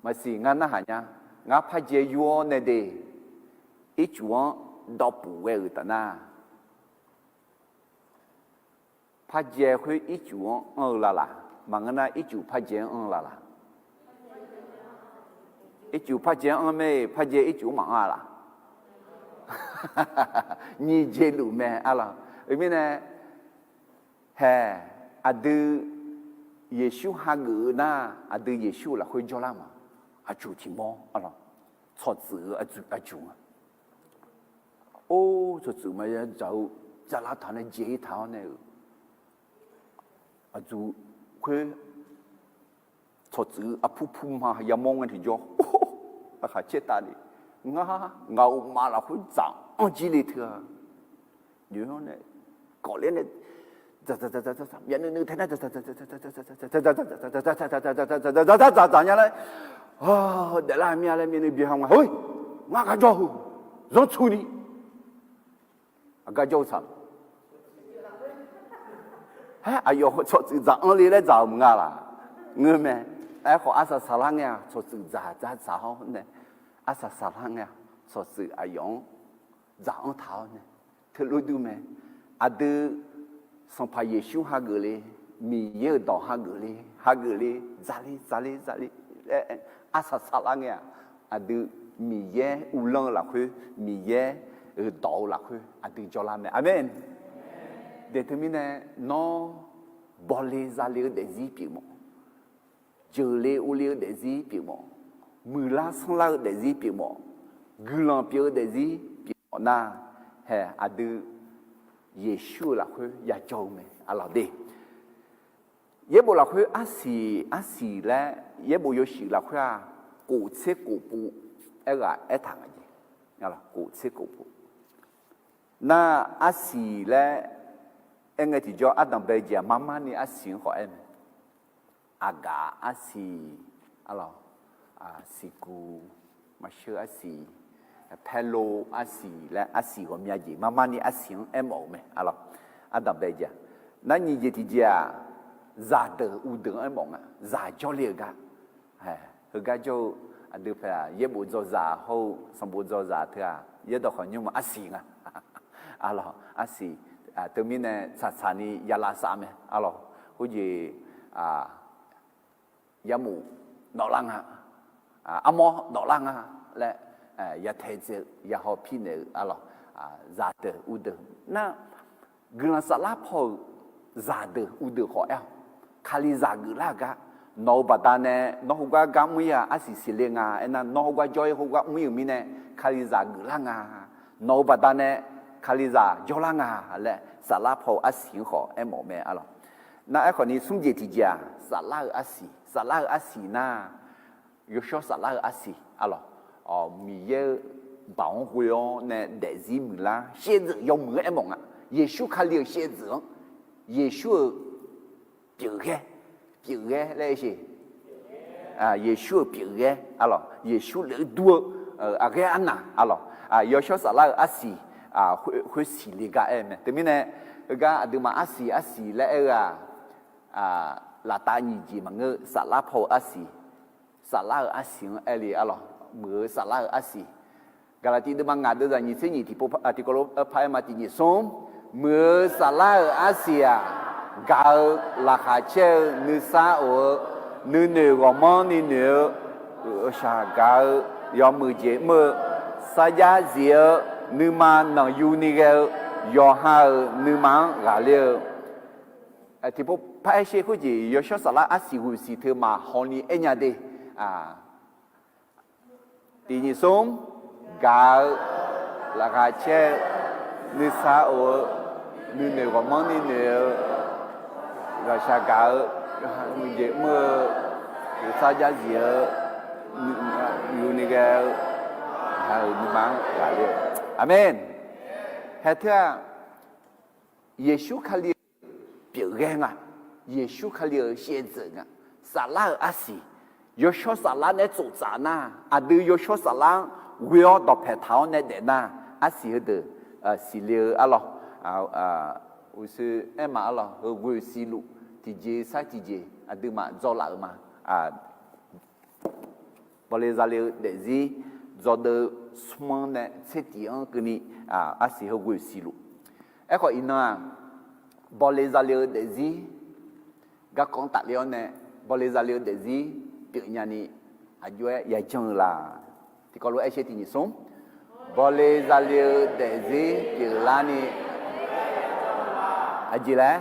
Maqsiq, ngar narhaq nya. Ngar parjae yur-awr nae de, ircuf-anr dawqpuf ghae-euq taf nar, parjae khoer ircuf-anr anr-eu lalaq? Maqngeur nar ircuf parjae-anr anr-eu lalaq? Ircuf parjae-anr anr mae. Parjae ircuf-anr maqanr-a laf? Nyiq jeq luf mae arlawq. Eumirnae, hae, aqdui Yeqsur hageuf-eu nar, aqdui Yeqsur-euq lafkhoer jawrlar ma. Aqcuf tiq mawr arlawq, tsawqtsuif-eu aqcuf nga. Or, tsawqtsuif maqya dzaq-eu, dzaqlar taq nae jae-ir taq-awr nae-euq aqcuf khoer tsawqtsuif-eu arpur pur ma yamawr ngae tiqjawr, aqkhaq caer tavni, ngar ngaq-euq maf lafkhoer dzaq-anr jir le teu-a. Noeq-awr nae kawfler nae dzaqdzaq, myavnuiv nuiv tae nar dzaqdzaq, dzaqdzaq dzaq nya laer, daeflar mir-a laer myavnuiv bi ha nga. Hoi, ngar gar jawr-eu, zanrtsu ni aqgar jawr-eu tsaq. Haer, aqyawf tsawqtsuif dzaq-anr le laer dzaq-euq maqnga laf? Ngeur mae. Aerkhawf arsaq saqlar ngae-aq, tsawqtsuif dzaq dzaq dzaq-awr nae, arsaq saqlar ngae-aq, tsawqtsuif aqyawf-anr dzaq-anr taq-awr nae, teulof dur mae. Aqdui Sanqpaq Yeqsur hageuf le, Miqyaer-euq dawq hageuf le, hageuf le, dzaqle dzaqle dzaqle laer arsaq saqlar ngae-aq, aqdui Miqyaer uvlanr-eu lafkhoer, Miqyaer-euq dawq-eu lafkhoer aqdui jawrlar mae. Aqmeq. Daeq teumirnae nawr bawle zale-eu daefzir pyeufmawf, jeuqle ovle-eu daefzir pyeufmawf, muiqlar sanrlar-eu daefzir pyeufmawf, guiqlanq pyeuf-eu daefzir pyeufmawf nar, hae, aqdui Yeqsur-euq lafkhoer yajawr-eu mae arlawq de. Yaerbof lafkhoer arsiq arsiq laer, yaerbof yawshuif lafkhoer-aq, kof tser kof pov aerghaq aertaq nga jeq. Kof tser kof pov. Nar arsiq laer aerngae tiqjawr ardanq bae jeq-aq, marmarni arsiq-anr khawf aer mae. Aqgaf arsiq, arlawq, siqguq, maqsheur arsiq, paerlo arsiq laer arsiq ghawqmya jeq marmarni arsiq-anr aermawf-euq mae arlawq. Ardanq bae jeq-aq, nar nyiq jeq tiqjeq-aq, zaqdeuq uvdeuq-anr aermawf nga. Zaq jawrle-euq gar, heugar jawr-eu aqdui paeq-aq, yaerbof dzawzaq hawr-eu sanqbof dzawzaq teu-aq, yaerdawq khawf nymr ma arsiq nga. Arlawq, arsiq, teumirnae tsaqtsaqni yalav saf mae arlawq. Khoerjeq yarmof dawvlar nga, armawr dawvlar nga laer, yatae dzae-eu yahaw pirnaeq-eu arlawq, zaqdeuq uvdeuq nar, guiqlanq saflar paw-euq zaqdeuq uvdeuq khawf aer-awq. Kalizaq geuflar-eu gar, nawq-euq baqdanae nawr heugar gar mr-ir-aq, arsiq siqle nga aernar, nawr heugar jawr-ir heugar mr-ir-euq mirnae kalizaq geuflar nga. Nawq-euq baqdanae kalizaq jawrlar nga laer saflar paw-eu arsiq-anr khawf aermawf mae arlawq. Nar aerkhawfni smr jeq tiqjeq-aq, saflar-eu arsiq, saflar-eu arsiq nar, yawshawr saflar-eu arsiq arlawq. Miqyaer-eu baoq-anr ghoe-awr nae daefzir muiqlar shaevdzeuf yawmuiq-anr aermawf nga. Yeqsur Kali-euq shaevdzeuf-anr, Yeqsur-euq pyeufghaer, pyeufghaer laer sheq. Yeqsur-euq pyeufghaer arlawq, Yeqsur lef-eu dur-eu aqghaer arnaq arlawq. Yawshawr saflar-eu arsiq khoersiq le gar aer mae. Teumirnae, heugar aqduimaf arsiq arsiq laer aer-eu-aq, laftav nyiq jeq maqngeur-eu saflar paw-eu arsiq, saflar-eu arsiq-anr aer le arlawq. Muiq-eu saflar-eu arsiq, Gaqlaqtiv deuvma ngaq deuvzaq nyiq tser nyiq tiqpov tiqkawv lof-aer paq-aer ma tiq nyiq smr, muiq-eu saflar-euq arsiq-aq, gaq-eu laqkhaq caer-eu nuisar of-eu, nuinoeq ghawqmanrni noeq-eu, Ghawqshaq gaq-eu, yawmuiq jeq mr-eu, sarjax zif-eu, nuima nanqyuni ghae-eu, yawqha-euq nuima-anr ghaqler-eu. Tiqpov par aer sher khoerjeq yawshawr saflar arsiq ghoeqsiq teu maqhaw ni aernya de. Tiq nyiq smr, gaq-eu, laqkhaq caer-eu, nuisar of-eu, nuinoeq ghawqmanrni noeq-eu, ghawqshaq gaq-eu, yawqha-euq jeq mr-eu, sarjax zif-eu, yuni ghae-eu, ghaq-euq nuima-anr ghaqler-eu. Aqmeq. Hae teu-aq, Yeqsur Kali-euq pyeufghae nga. Yeqsur Kali-euq shaevdzeuf nga. Saflar-euq arsiq, yawshawr saflar nae tsoftsaf nar, aqdui yawshawr saflar-anr ghoe-awr dawqpaeq taq-awr nae daef nar, arsiq heudeuq siqle-eu arlawq. Uqshoe aermaf arlawq, heu ghoeqsiq luf tiqjeq sar tiqjeq aqduimaf dzawlaf-euq ma. Bawle zale-eu daefzir, dzawdeuv smr-anr nae tser tiq-anr keuvni, arsiq heu ghoeqsiq luf. Aerkhawf iqnan-aq, bawle zale-eu daefzir garkawv-anr tafler-awr nae, bawle zale-eu daefzir pyeufnya ni aqjox-aer yajanr-eu la? Tiqkawv lof-aer aer sher tiq nyiq smr. Bawle zale-eu daefzir pyeuflarni, aqjeq laer,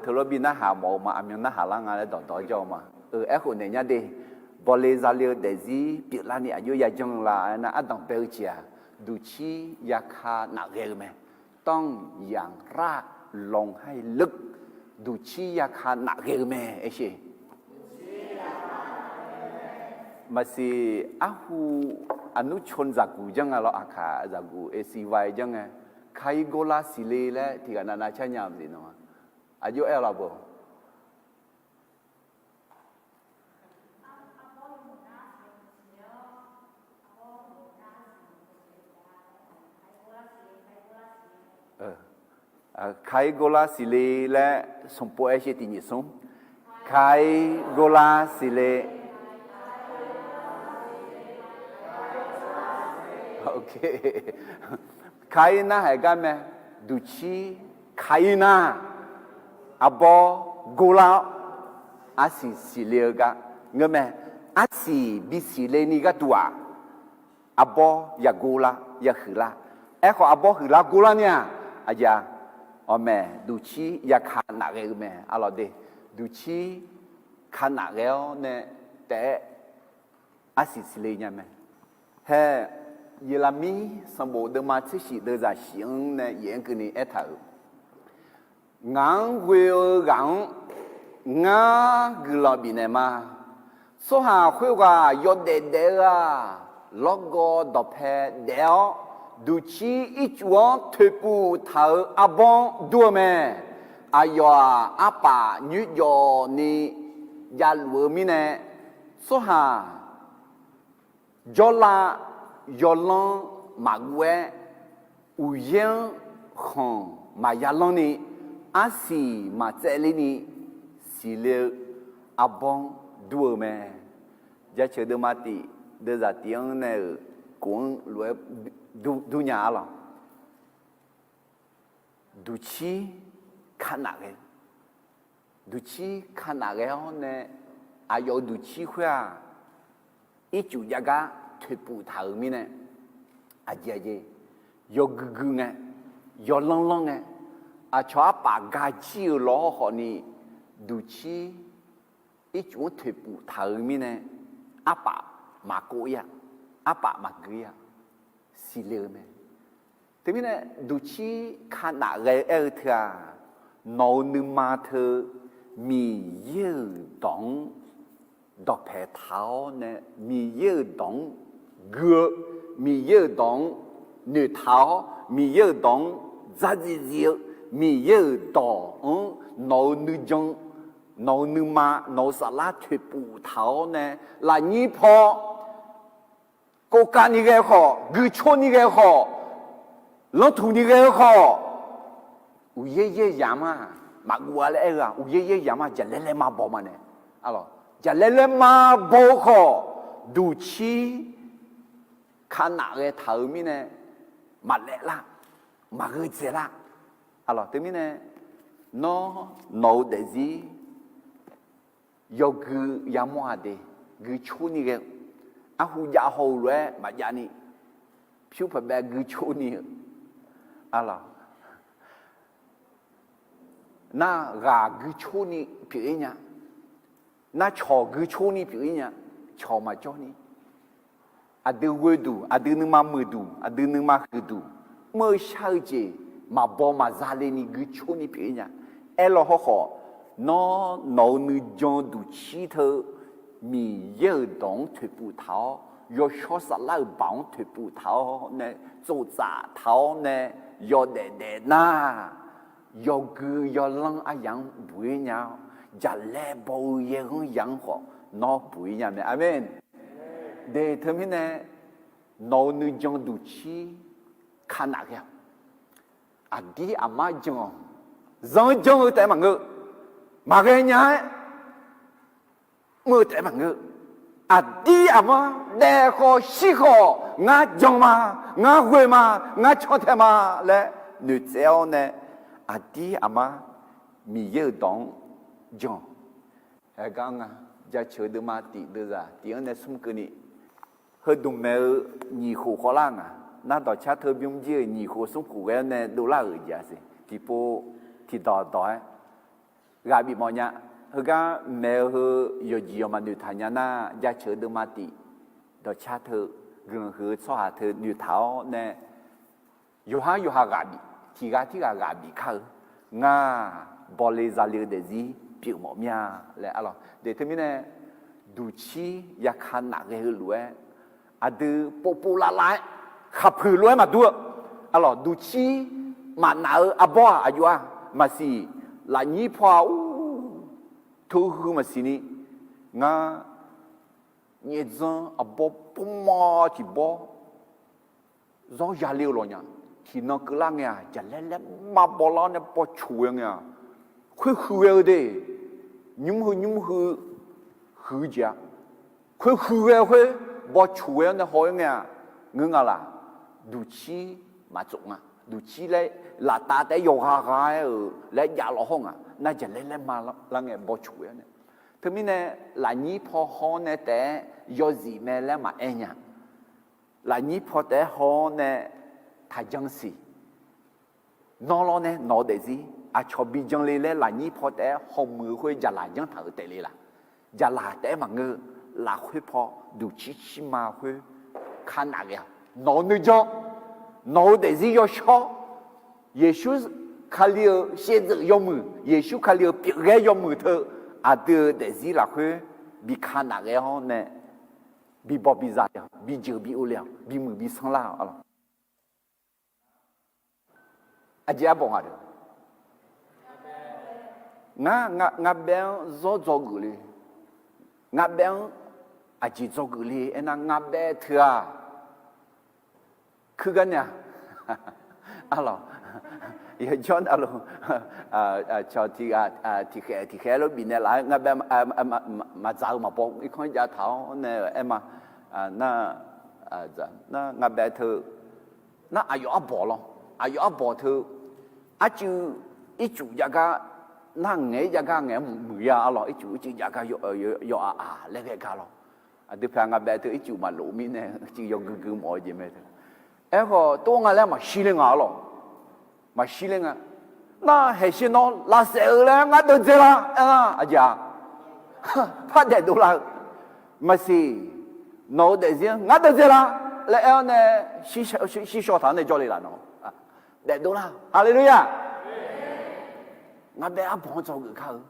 teulof bi narhaq mawf-eu ma, aqmyan narhaq lar nga laer dawqdawq-aer jawr-eu ma. Aerkhof naeq nya de, bawle zale-eu daefzir pyeuflarni aqjox yajanr-eu la aernar, ardanq bae-eu jeq-aq, duqcir yaka nafghae-eu mae. ต้องอย่างราบรื่น duqcir yaka nafghae-eu mae aer sher. Maqsiq arhu, aqnur ชล zaqguq janr nga lawr, aqkaq zaqguq เอซีวาย janr ngae, ใครกลัวสิเล laer tiqghaq navnav car nya-eu maqsiq nawq-a. Aqjox aer-eu laf beuq. Kaigola siqle laer sanqpov aer sher tiq nyiq smr. Kaigola siqle. Kair narhaq gar mae, duqcir kair nar, arbawr gorlar-awr, arsiq siqle-eu gar ngeur mae. Arsiq bisiqle ni gharduq-aq, arbawr yagolar, yahuiqlar. Aerkhawf arbawr huiqlar gorlar ni-aq, aqjeq-a, awqmaeq duqcir yaka nafghae-eu mae. Arlawq de, duqcir ka nafghae-awr nae taef-aer arsiq siqle nya mae. Hae, Yeqlaqmir sanqbof deuvma tser shif deuvzaq shif-anr nae yaef-anr keuvni aertaq-euq, ngaq-anr ghoe-eu ghaq-anr ngar guiqlanq bifnaeq ma. Tsawrhaq khoerghaq yawdaef daef-eu-aq, lawrgawv dawqpae daef-awr, duqcir ircuf-anr toeqpuf taq-euq arbawr-anr dur-eu mae. Aqyawf-aq, arpaf nyoerjawf ni javluf-eu mirnae, tsawrhaq jawrlav yawlanr maqguv-aer, uqyaer-anr khanq maqya lanr ni, arsiq maqtsaevler ni siqle-eu arbawr-anr dur-eu mae. Jaceuq deuvma tif deuvzaq tif-anr nae-euq kof-anr lof-aer dur nya-a lawq. Duqcir ka nafghae, duqcir ka nafghae-awr nae, aqyawf-euq duqcir khoer-aq, ircuf jav gar toeqpuf taq-euq mirnae, aqjeq aqjeq, yawgui gui ngae, yawlanr lanr ngae, aqcawq arpaf gajir-euq lawr hawrkhawf ni, duqcir ircuf-anr toeqpuf taq-euq mirnae, arpaf maqkov-ir-a, arpaf maqgui-ir-a, siqle-eu mae. Teumirnae duqcir ka nafghae-eu aer-eu teu-aq, nawq-euq nuima teu Miqyaer-euq dawq-anr dawqpae taq-awr nae, Miqyaer-euq dawq-anr gui-eu, Miqyaer-euq dawq-anr noeqtaq-awr, Miqyaer-euq dawq-anr dzardziv dziv-eu, Miqyaer-euq dawq-anr nawq-euq nuijan, nawq-euq nuima, nawq-euq saflar toeqpuf taq-awr nae, lafnyir paw, kovkav ni ghae khawf, guicor ni ghae khawf, lanrtuq ni ghae-eu khawf, uqyaer yaer yamq-a, maqguv-a laer aer-eu-aq, uqyaer yaer yamq-a, jaqlaer laer ma baw ma nae. Jaqlaer laer ma baw-eu khawf, duqcir ka nafghae taq-euq mirnae, maqlaef lar, maqgheu dzaeq lar. Arlawq teumirnae, nawr nawq-eu daefzir yawgui yamawr-a de, guicor ni ghae-eu, arhu jav haw-eu lof-aer maqjav ni, pyur paqbaev guicor ni-eu, arlawq, nar ghaq guicor ni pyeuf-ir nya, nar cawq guicor ni pyeuf-ir nya, cawq maqjawr ni, aqdui ghoe duq, aqdui nuima muiq duq, aqdui nuima huiq duq, mr-eu shar-eu jeq maqbaw maqza le ni guicor ni pyeuf-ir nya. Aerlaw hawkhawf, nawr nawq-eu nuijan duqcir teu Miqyaer-euq dawq-anr toeqpuf taq-awr, yawshawr saflar-euq baoq-anr toeqpuf taq-awr nae, tsoftsaf taq-awr nae, yawdaef daef nar, yawgui yawlanr aryaq-anr buq-ir nya-awr, jaqlaer baw-eu yaerghanr yaq-anr khawf nawr buq-ir nya mae. Aqmeq. De teumirnae, nawq-eu nuijan duqcir kanaf ghae-awq. Aqdir aqmar jan-awq. Zanr janr-eu taef-aer maqngeur, maqghae nya-aer mr-eu taef-aer maqngeur. Aqdir aqmar daef khawf shir khawf, ngar jan ma, ngar ghoe ma, ngar cantae ma laer noeqtsaev-awr nae, aqdir aqmar Miqyaer-euq dawq-anr jan-awq. Aergar nga, jaceuq deuvma tif deuvzaq tif-anr nae smr keuvni, heudmq maeq-eu nyiq khof khawvlar nga. Nar dawqcar teu bymr jir-euq nyiq khof smr khof ghae-awr nae dovlar-euq jeq-a siq. Tiqpov tiqdawq dawq-aer ghaq bif mawf nya. Heugar maeq-eu heu yawqjeq yawqmaf noeqtaq nya nar, jaceuq deuvma tif dawqcar teu guiqlanq huiq-eu tsawrhaq teu noeqtaq-awr nae, yawqhar yawqha ghaq bif, tiq ghaq tirghaq ghaq bif kar-eu, ngar bawle zale-eu daefzir pyeuf mawf mir-a laer arlawq. De teumirnae, duqcir yaka naf ghae-eu lof-aer, aqdui povpov lavlav-aer khaqpuiq lof-aer maqdur-eu, arlawq, duqcir maqnaf-eu arbawr-aq aqjox-aq maqsiq, lafnyir paw-aq ur, teuhuiq maqsiq ni, ngar nyaefdzanr arbawr pawrmawr tiq bawr zawr yale-eu lawq nya. Tiqnan keuvlar ngae-aq, jaqlaer laerma bawlar-awr nae bawcoq ghae ngae-aq, khoer huiq ghae-eu de, nymr heu nymr heu huiq-eu jeq-a, khoer huiq ghae-eu khoer bawcoq ghae-awr nae haw-aer ngae-aq, ngeur nga laq, duqcir maqtsof nga. Duqcir laer laftav taef-aer yawqha gha-aer-euq laer jav lawq hawr nga. Nar jaqlaer laerma lar ngae bawcoq ghae-awr nae, teumirnae lafnyir paw haw-awr nae taef-aer yawzif mae laer maqaer nya. Lafnyir paw taef-aer haw-awr nae taqjan siq. Nawr lawr nae nawq-eu daefzir aqcawq bi jan le laer lafnyir paw taef-aer hawmuiq-eu khoer jaqlaq janr taq-euq taef le laq? Jaqlaq taef-aer maqngeur. Lafkhoer paw duqcir cirma khoer kanaf ghae-awq. Nawq-eu nuijan, nawq-eu daefzir yawshawr, Yeqsur Kali-euq shaevdzeuf yawmuiq, Yeqsur Kali-euq pyeufghaer yawmuiq teu, aqdui-euq daefzir lafkhoer bi kanaf ghae-awr nae, bi baw bi za le-awq, bi jeuq bi ov le-awq, bimuiq bi sanrlar-awq. Aqjeq arbawr nga deuq, ngar, ngar baev-anr zawr dzawgeuf le, ngar baev-anr aqjeq dzawgeuf le aernar, ngar baev teu-aq, kuirgar nae-a, arlawq, yawjawr navluf, cawq tiqkhaeq tiqkhaeq lof bifnaeq laf-aer ngar baev maqdzaq-eu maqbaw irkanr jav taq-awr nae-euq aer ma. Nar, nar ngar baev teu, nar aqyawf arbawq lawr, aqyawf arbawq teu, arcuiv ircuf jav gar, nar ngaeq-ir jav gar ngaeq-aer muiq-ir-a arlawq, ircuf ircuf jav gar yawqha-aq laer ghae gar lawr. Aqdui paeq ngar baev teu ircuf maqlof mirnae cuiv yawgui gui mawf-eu jeq mae teu. Aerkhawf tov nga laer maqshir ler nga arlawq. Maqshir ler nga. Nar haeqshir nawr lavsaef-eu laer ngar deuvdzae la aernar aqjeq-a, par daefdov lar-eu maqsiq. Nawq-eu daefzir-anr ngar deuvdzae la laer aer-awr nae, shir shaw taq-anr nae jawrle laf nawq. Daefdov lar-eu. Haleluya! Ngar baev arbawq-anr dzawgeuf kar-eu.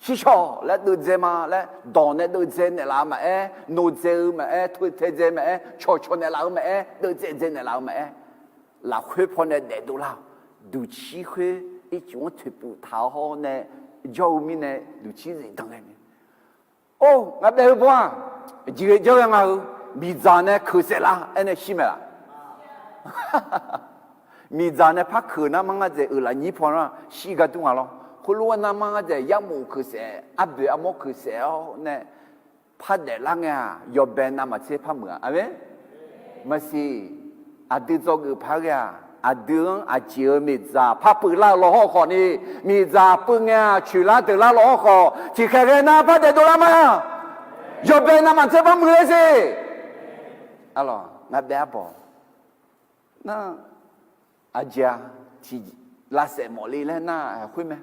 Shir shaw laer deuvdzae ma laer dawq nae deuvdzae naeqlaf-eu maqaer, noqdzae-eu maqaer, totaedzae maqaer, cawqcawq naeqlaf-eu maqaer, deuvdzae dzae naeqlaf-eu maqaer, lafkhoer pawnae daefdov lar-awq. Duqcir khoer ircuf-anr toeqpuf taq-awr nae jawr-eu mirnae duqcir zifdan ghae mae. Or, ngar baev-eu baw-aq, jeqghae janr ghae nga-eu, miqdzaq nae keuq saef lar aer nae shir mae laf? Miqdzaq nae par keuq nar mar ngar dzaeq-euq lafnyir paw nar shir gar dur nga lawr. Khoerlof-aer nar mar ngar dzaeq yarmof keuq saef, arboeq armawr keuq saef-awr nae par daeflar ngae-aq, yawbae navmaqtser par muiq-a. Aqmeq. Maqsiq, aqdui dzawgeuf par ghae-aq, Aqdui-anr aqjeq-euq miqdzaq par pyeuflar-eu law hawr khawf ni, miqdzaq pyeuf ngae-aq coeqlar deuqlar law hawr khawf, tiqkhaeq ghae nar par daef dovlar ma. Yawbae navmaqtser par muiq-aer siq. Arlawq, ngar baef arbawq nar, aqjeq-a, tiq lavsaef mawf le laer nar-aq khoer mae.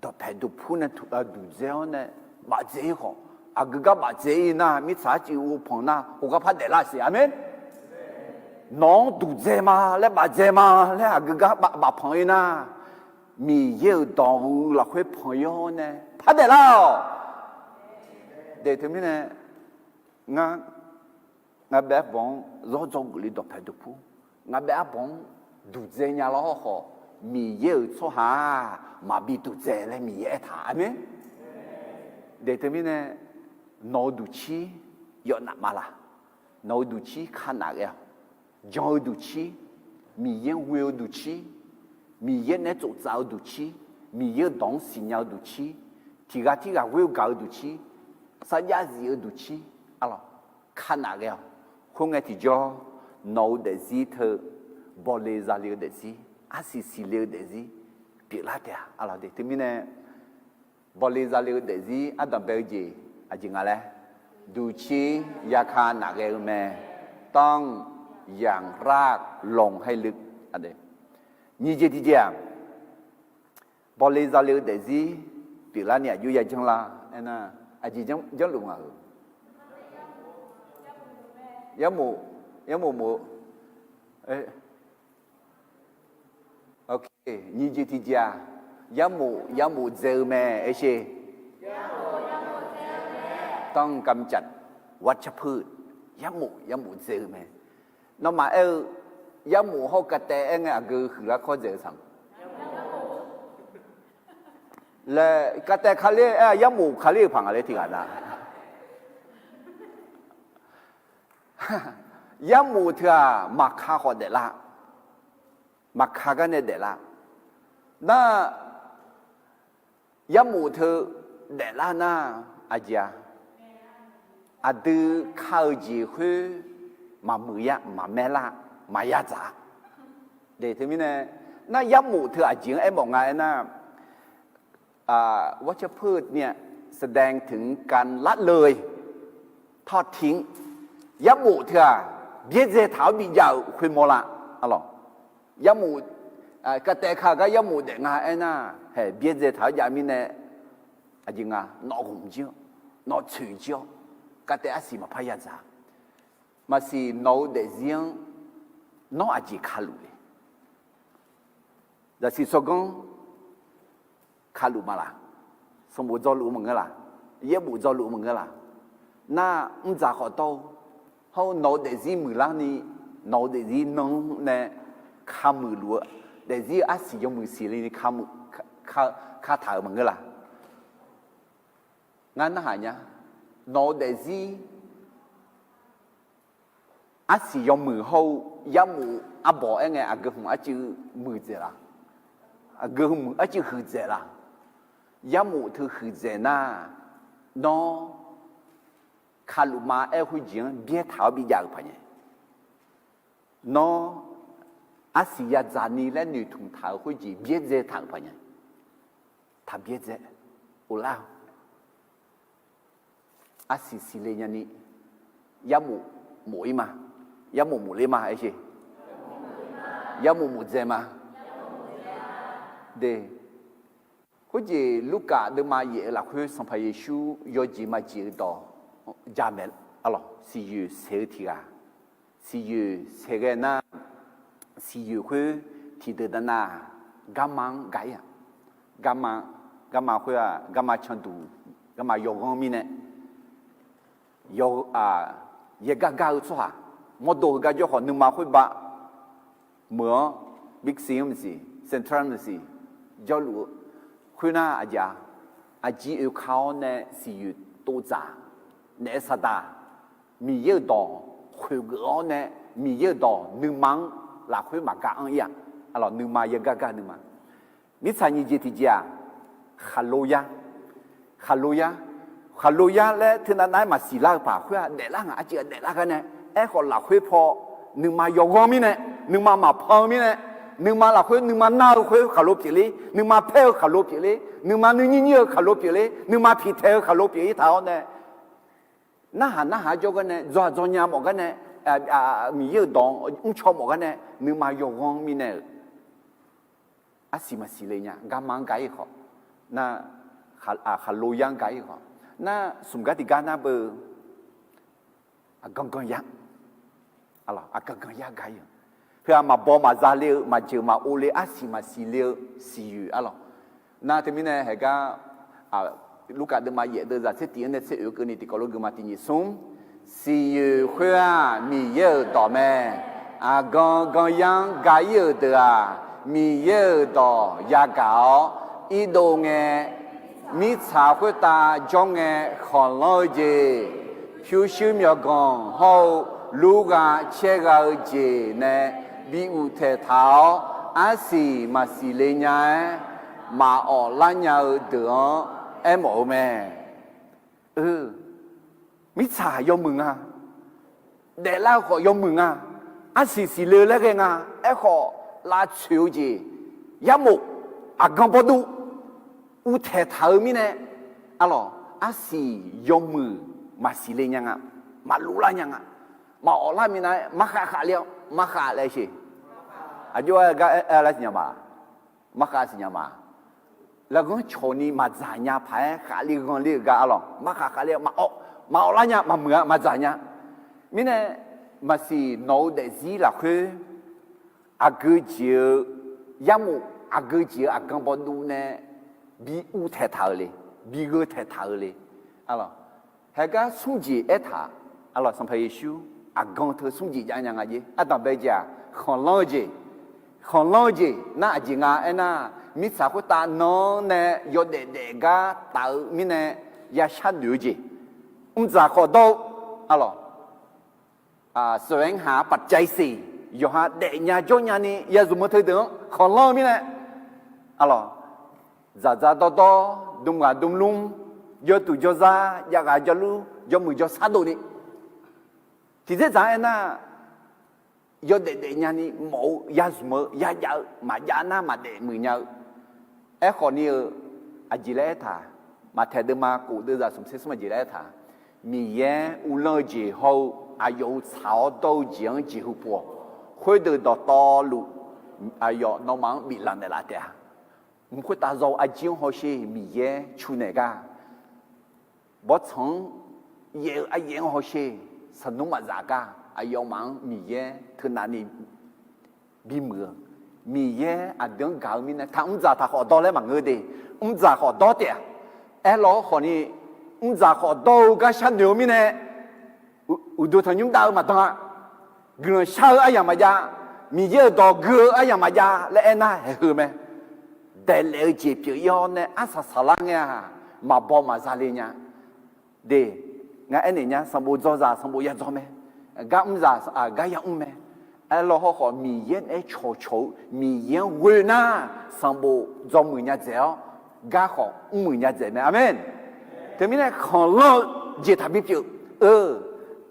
Dawqpaeq dawqpur nae duqdzae-awr nae bafdzae-ir khawf, aqgeu gar bafdzae-ir nar, mirtsaq arcuiv uvpanq nar, khoergar par daeflar siq. Aqmeq. Nawq-anr duqdzae ma laer, bafdzae ma laer aqgeu gar baf, bafpanq-ir nar, Miqyaer-euq dawq-eu lafkhoer panq-ir-awr nae par daeflar-awq. Daef teumirnae, ngar, ngar baef arbawq-anr zawr dzawgeuf le dawqpaeq dawqpur, ngar baef arbawq-anr duqdzae nya law hawr khawf, Miqyaer-euq tsawrhaq-aq maqbi duqdzae laer Miqyaer aertaq. Aqmeq. Daef teumirnae, nawq-eu duqcir yawf naf ma laq? Nawq-eu duqcir ka naf ghae-awq. Jan-eu duqcir, Miqyaer-anr ghoe-eu duqcir, Miqyaer nae tsoftsaf-eu duqcir, Miqyaer-euq dawq-anr siqnya-eu duqcir, tiqghaq tirghaq ghoer gaq-eu duqcir, sarjax zif-eu duqcir, arlawq, ka naf ghae-awq. Khoerngae tiqjawr, nawq-eu daefzir teu, bawle zale-eu daefzir, arsiq siqle-eu daefzir pyeuflar taef-a. Arlawq, daef teumirnae, bawle zale-eu daefzir ardanq bae-eu jeq aqjeq nga laer, duqcir yaka naf ghae-eu mae. Tanr, yamq, rar, lanq, haer luiv. Nyiq jeq tiqjeq-aq, bawle zale-eu daefzir pyeuflarni aqjox ya janrlar aernar, aqjeq janrluf nga-euq? Yarmof, yarmof mof-eu. Nyiq jeq tiqjeq-aq, yarmof yarmof dzae-eu mae, aershe. Tanr, kamcaf, วัชพืช, yarmof yarmof dzae-eu mae. Nawmaf aer-eu, yarmof hawr-eu kataev aer ngae aqgeu huiqlar kawr dzaeq-eu saq laer, kataev Kali aer-a, yarmof Kali-euq paq nga laer tiqghaq na. Yarmof teu-aq maqka khawf daeflar, maqka gar nae daeflar. Nar, yarmof teu daeflar nar, aqjeq-a, aqdui ka-eu jeq khoer maqmuiq ya, maqmaer lar, maqya dzaq. Daef teumirnae, nar yarmof teu aqjeq-anr aermawf nga aernar, วัชพืชเนี่ย แสดงถึงการละเลยทอดทิ้ง. Yarmof teu-aq, byaerdzae taq-awr bijav-euq khoermawr lar. Arlawq, yarmof, kataev ka gar yarmof daef nga aernar, hae byaerdzae taq-awr jav mirnae, aqjeq nga, nawq ghmq jir-awr, nawq tsoeq jir-awr, kataev arsiq maqpar ya dzaq. Maqsiq nawq-eu daefzir-anr nawr aqjeq kaluf le? Zaqsiq tsawrganr kaluf ma laq? Sanqbof dzawluf-eu maqngeur laq? Yaerbof dzawluf-eu maqngeur laq? Nar, mrdzaq khawf dawr-eu, hawr-eu nawq-eu daefzir muiqlar ni, nawq-eu daefzir nan-anr nae kamuiq luf-eu, daefzir-eu arsiq yawmuiq siqle ni kamuiq, ka, kataq-euq maqngeur laq? Ngar narhaq nya. Nawq-eu daefzir arsiq yawmuiq hawr-eu yarmof arbawq aer ngae, aqgeu hmq arcuiv muiqdzaeq laq? Aqgeu hmq arcuiv huiqdzaeq laq? Yarmof teu huiqdzaeq nar, nawr kaluf ma aer khoerjeq-anr byaertaq-awr bijav-euq paq nya. Nawr arsiq yadzaq ni laer noeqtmq taq-euq khoerjeq byaerdzae taq-euq paq nya. Taq byaerdzae, of lar-eu. Arsiq siqle nyani, yarmof mof-ir ma, yarmof mof ler ma, aershe. Yarmof mof dzae ma. De, khoerjeq Lurkaf deuvma yaef-eu lafkhoer Sanqpaq Yeqsur yawjeq maqjeq-eu dawq jamaeq, arlawq, siqyoeq saeq-eu tiq ghaq, siqyoeq saeq ghae nar, siqyoeq khoer tiqdeuq danav-aq, garma-anr gaq-ir-aq, garma, garma khoer-aq, garma canduq, garma yawghanr mirnae, yaw, yaergar gar-eu tsawrhaq, mawrdo heugar jawr khawf nuima khoer ba meuq-anr, Big C-anr maqsiq, Central maqsiq, jawrluf-eu khoernar, aqjeq-a, aqjeq oeka-awr nae siqyoeq tovdzaq, naef saqdaq, Miqyaer-euq dawq khoeqgeuf-awr nae, Miqyaer-euq dawq nuima-anr lafkhoer maqgar anr-ir-aq, arlawq, nuima yaergar gar nuima. Mirtsaq nyiq jeq tiqjeq-aq, khaqlo yar, khaqlo yar, khaqlo yar laer teunav nav-aer maqsiq lar-eu paq khoer-aq, daeflar ngaq arcuiv-aq daeflar gar nae, aerkhawf lafkhoer paw nuima yawqghanr mirnae, nuima maqpan-eu mirnae, nuima lafkhoer nuima nar-eu khoer khaqlo pyeufler, nuima paer-eu khaqlo pyeufler, nuima nuinyir nyir-eu khaqlo pyeufler, nuima piqtaeq-eu khaqlo pyeuf-ir taq-awr nae, narhaq narhaq-aer jawr gar nae, dzawq-aq dzawnya mawf gar nae, Miqyaer-euq dawq-anr mrcaw mawf gar nae, nuima yawqghanr mirnae-euq arsiq maqsiq le nya. Garma-anr ga-ir khawf, nar, khaqlo yar-anr ga-ir khawf, nar smq gar tiqgar nar beu, aqgan gan yar, aqgan gan yar ga-ir-eu, heu-aq maqbaw maqza le-eu, maqjeuq maqov le, arsiq maqsiq le-eu siqyoeq arlawq. Nar teumirnae haeqgar, Lurkaf deuvma yaef deuv zaq tser tiq-anr nae tser oeq-eu keuvni tiqkawv lof guima tiq nyiq smr, siqyoeq khoer-aq Miqyaer-euq dawq mae. Aqgan gan yar-anr ga-ir-euq deuq-aq, Miqyaer-euq dawq yagaq-awr irdov ngae, mirtsaq khoertav jawr ngae khanqlanr-eu jeq, pyurshuir myawqganq hawr-eu lurgha caergha-eu jeq nae bi uqtaeq taq-awr, arsiq maqsiq le nya-aer maqawf lar nya-eu deuq-anr aermawf-eu mae. Mirtsaq yawmuiq nga. Daeflar-eu khawf yawmuiq nga. Arsiq siqle-eu laer ghae nga. Aerkhawf, lavtsoeq-eu jeq, yarmof, aqgan bawrdur, uvtaeq taq-eu mirnae, arlawq, arsiq yawmuiq maqsiq le nya nga, maqluf lar nya nga, maqawf lar minav-aer markhav khavle-awr, markhav laer sheq. Aqjox-aer gar aer lar siqnya ma. Markhav siqnya ma. Lafghanr cawqni maqdzaq nya paq-aer khaqle ghanle-euq gar arlawq, markhav khavle-awr maqawf, maqawf lar nya, maqmuiq-a, maqdzaq nya. Mirnae, maqsiq nawq-eu daefzir lafkhoer aqgeu jeq-eu yarmof, aqgeu jeq-eu aqgan bawduv nae bi uvtaeq taq-eu le, bi gheu taeq taq-eu le. Arlawq, haegar smr jeq aertaq, arlawq, Sanqpaq Yeqsur aqgan teu smr jeq jav nya nga jeq. Ardanq bae jeq-aq, khanqlanr-eu jeq. Khanqlanr-eu jeq nar aqjeq nga aernar, mirtsaq khoertav nan-anr nae yawdaef daef gar taf-eu mirnae ya sharnoeq-eu jeq. Mrdzaq khawf dawr-eu, arlawq, แสวงหาปัจจัยสี่ yawqha daefnya jawrnya ni ya zmq-eu teudeuq-anr khanqlanr-eu mirnae, arlawq, dzaqdzaq dawrdawr, dmghaq dmlmr, jawrtuq jawrzar, javghaq javlur, jawrmuiq jawrsar dov ni, tiqdzer dzaq-anr aernar, yawdaef daefnya ni mawf-eu ya zmq-eu ya jav-eu maqjav nar maqdaef muiq nya-eu. Aerkhawf ni-eu, aqjeq laer aertaq, Maqtaeq deuvma kof deuvzaq smq tser smr aqjeq laer aertaq, Miqyaer uvlanr-eu jeq hawr-eu aqyawf-euq tsaq-awr dawr-eu jeq-anr jeqhu pov-awq. Khoerdeuq dawqtawvluf aqyawf nawmaf-anr biflanq naeqlaf taef-a. Mq khoertav zaw-eu arjir-anr hawsher Miqyaer cu naeq gar, bawrtsanq-anr yaef-eu aryaef-anr hawsher sanqnmr maqzaf gar aqyawfmaf-anr Miqyaer teunav ni bimuiq-eu, Miqyaer aqdui-anr gaq-eu mirnae taq mrdzaq taq khawf dawr laer maqngeur de. Mrdzaq khawf dawr taef-a. Aerlawr khawf ni, mrdzaq khawf dawr-eu gar sharnoeq-eu mirnae, uqduq tanqnymr dav-eu maqdan-a. Guiqlanq shar-eu aryamq maqjav, Miqyaer-euq dawq gui-eu aryamq maqjav laer aernar haeqheu mae. Daeqlaef-eu jeq pyeuf-ir-awr nae arsaq saqlar ngae-aq, maqbaw maqza le nya. De, ngar aernaeq nya, sanqbof dzawzaq sanqbof ya dzaw mae. Gar mr zaq gar ya mr mae. Aerlawr hawrkhawf Miqyaer naeq-aer cawqcawq-eu Miqyaer-anr ghoe nar, sanqbof dzawmuiq nya dzaeq-awr, gar khawf mrmuiq nya dzaeq mae. Aqmeq. Teumirnae khanqlanr-eu jeq taqbi pyeuf-eu,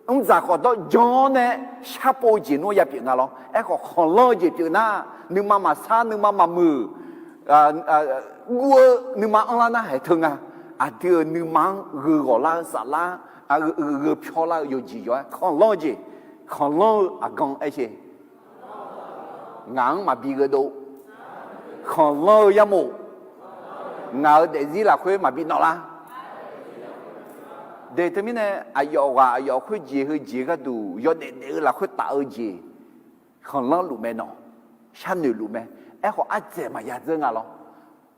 mrdzaq khawf dawr jan-awr nae sharpov-eu jeq nmr ya pyeuf nga lawr. Aerkhawf khanqlanr-eu jeq pyeuf nar, nuima maqsar nuima maqmuiq, guv-eu nuima anrlar nar haeq teu nga. Aqdui-euq nuima-anr gheu ghawq lar-eu saflar, gheu pyawr lar-eu yawqjeq yawq-aer khanqlanr-eu jeq, khanqlanr-eu aqgan aer sher. Ngaq-anr maqbi gheudov. Khanqlanr-eu yarmof. Ngaq-euq daefzir lafkhoer maqbi nawvlar. De teumirnae aqyawf ghaq aqyawf khoerjeq heujeq gharduq yawdaef daef-eu lafkhoer taf-eu jeq khanqlanr luf mae nawq. Sharnoeq luf mae. Aerkhawf ardzaeq maqya dzeur nga lawr.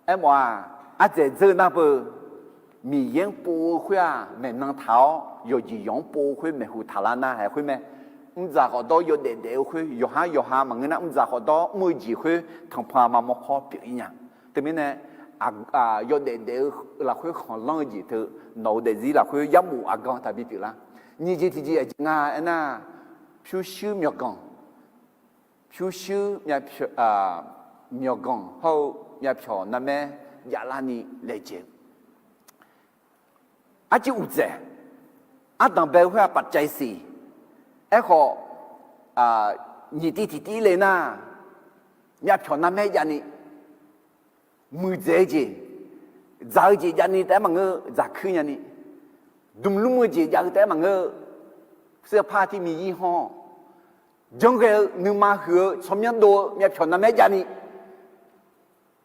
Aermawf-aq, ardzaeq dzeur nar beu, Miqyaer-anr pov-eu khoer-aq maeqnan taq-awr yawqjeq yawq-anr pov-eu khoer maeqhu taqlar nar haeq khoer mae. Mrdzaq khawf dawr yawdaef daef-eu khoer yawqhar yawqha maqngeur nar mrdzaq khawf dawr mr-eu jeq khoer tanqpanq aqma mawrkawr pyeuf-ir nya. Teumirnae yawdaef daef-eu lafkhoer khanqlanr-eu jeq teu nawq-eu daefzir lafkhoer yarmof aqgan taqbi pyeuflar. Nyiq jeq tiqjeq aqjeq nga aernar, pyurshuir myawqganq, pyurshuir myawqganq hawr-eu myavpyawq narmaer javlarni laejae-eu. Arcuiv uqdzaeq, ardanq bae-eu khoer-aq ปัจจัยสี่. Aerkhawf, nyiq tiv tiq tiv le nar, myavpyawq narmaer javni, muiqdzaeq-eu jeq, dzaq-eu jeq javni taef-aer maqngeur, dzaq kuir nyani, dmqlmr-eu jeq jav-eu taef-aer maqngeur, เสื้อผ้าที่มียี่ห้อ, janrghae-eu nuima huiq-eu tsawrmyanr dov-eu myavpyawq narmaer javni,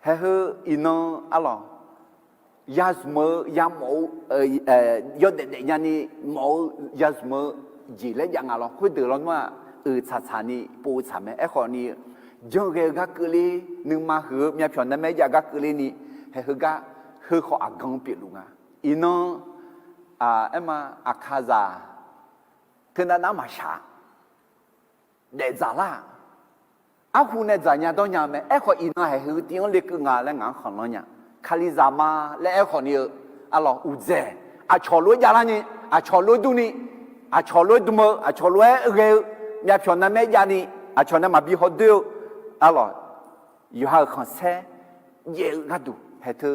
haeq heu iqnan arlawq, yazmq-eu yamawf-eu, yawdaef daef nyani mawf-eu yazmq-eu jeq laer jav nga lawr. Khoerdeuq lawnmr-aq, uiq tsaqtsaqni pov-eu tsaq mae. Aerkhawfni, janrghae-eu gar keuvler, nuima huiq-eu myavpyawq narmaer jav gar keuvlerni, haeq heugar, heu khawf aqgan pyeufluf nga. Iqnan, aerma, aqkaqzaq, teunav nav maqshaq, daefdzaq lar-aq, arhu nae dzaqnya dawrnya-eu mae. Aerkhawf iqnan haeq heu tiv-anr lekeuv nga laer ngaq-anr khanqlanr nya. Kalizaq ma laer aerkhawfni-eu, arlawq uqdzaeq, aqcawq lof-aer javlarni, aqcawq lof-aer durni, aqcawq lof-aer dm-eu, aqcawq lof-aer ghae-eu, myavpyawq narmaer javni, aqcawq nae maqbi hawdoer-eu, arlawq, yawqha-euq khanqsaer jaev-eu gharduq haeq teu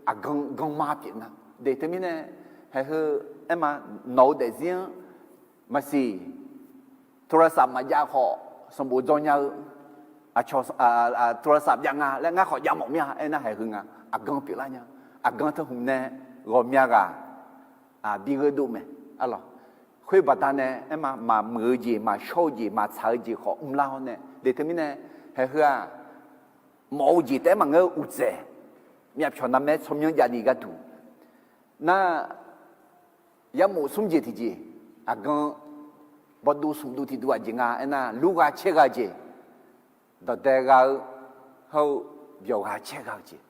aqgan ganma pyeuf nga. Deuq teumirnae, haeq heu, aerma, nawq-eu daefzir-anr maqsiq, โทรศัพท์ maqjav khawf sanqbof dzaw nya-eu, aqcawq โทรศัพท์ jav nga laer ngar khawf jav mawf mir-a. Aernar haeq heu nga, aqgan pyeuflar nya. Aqgan teu hmq nae ghawqmya ghaq bi gheudov mae, arlawq. Khoer baqdanae aerma, maqmuiq-eu jeq, maqshawr-eu jeq, maqtsaq-eu jeq khawf mrlar-awr nae, deuq teumirnae, haeq heu-aq, mawf-eu jeq taef-aer maqngeur-eu uqdzaeq, myavpyawq narmaer tsawrmyanr javni gharduq, nar, yarmof smr jeq tiqjeq, aqgan bawduv smq duv tiqduv aqjeq nga aernar, lurgha caergha-eu jeq, dawqdae gha-eu, hawr-eu byawqgha caergha-eu jeq,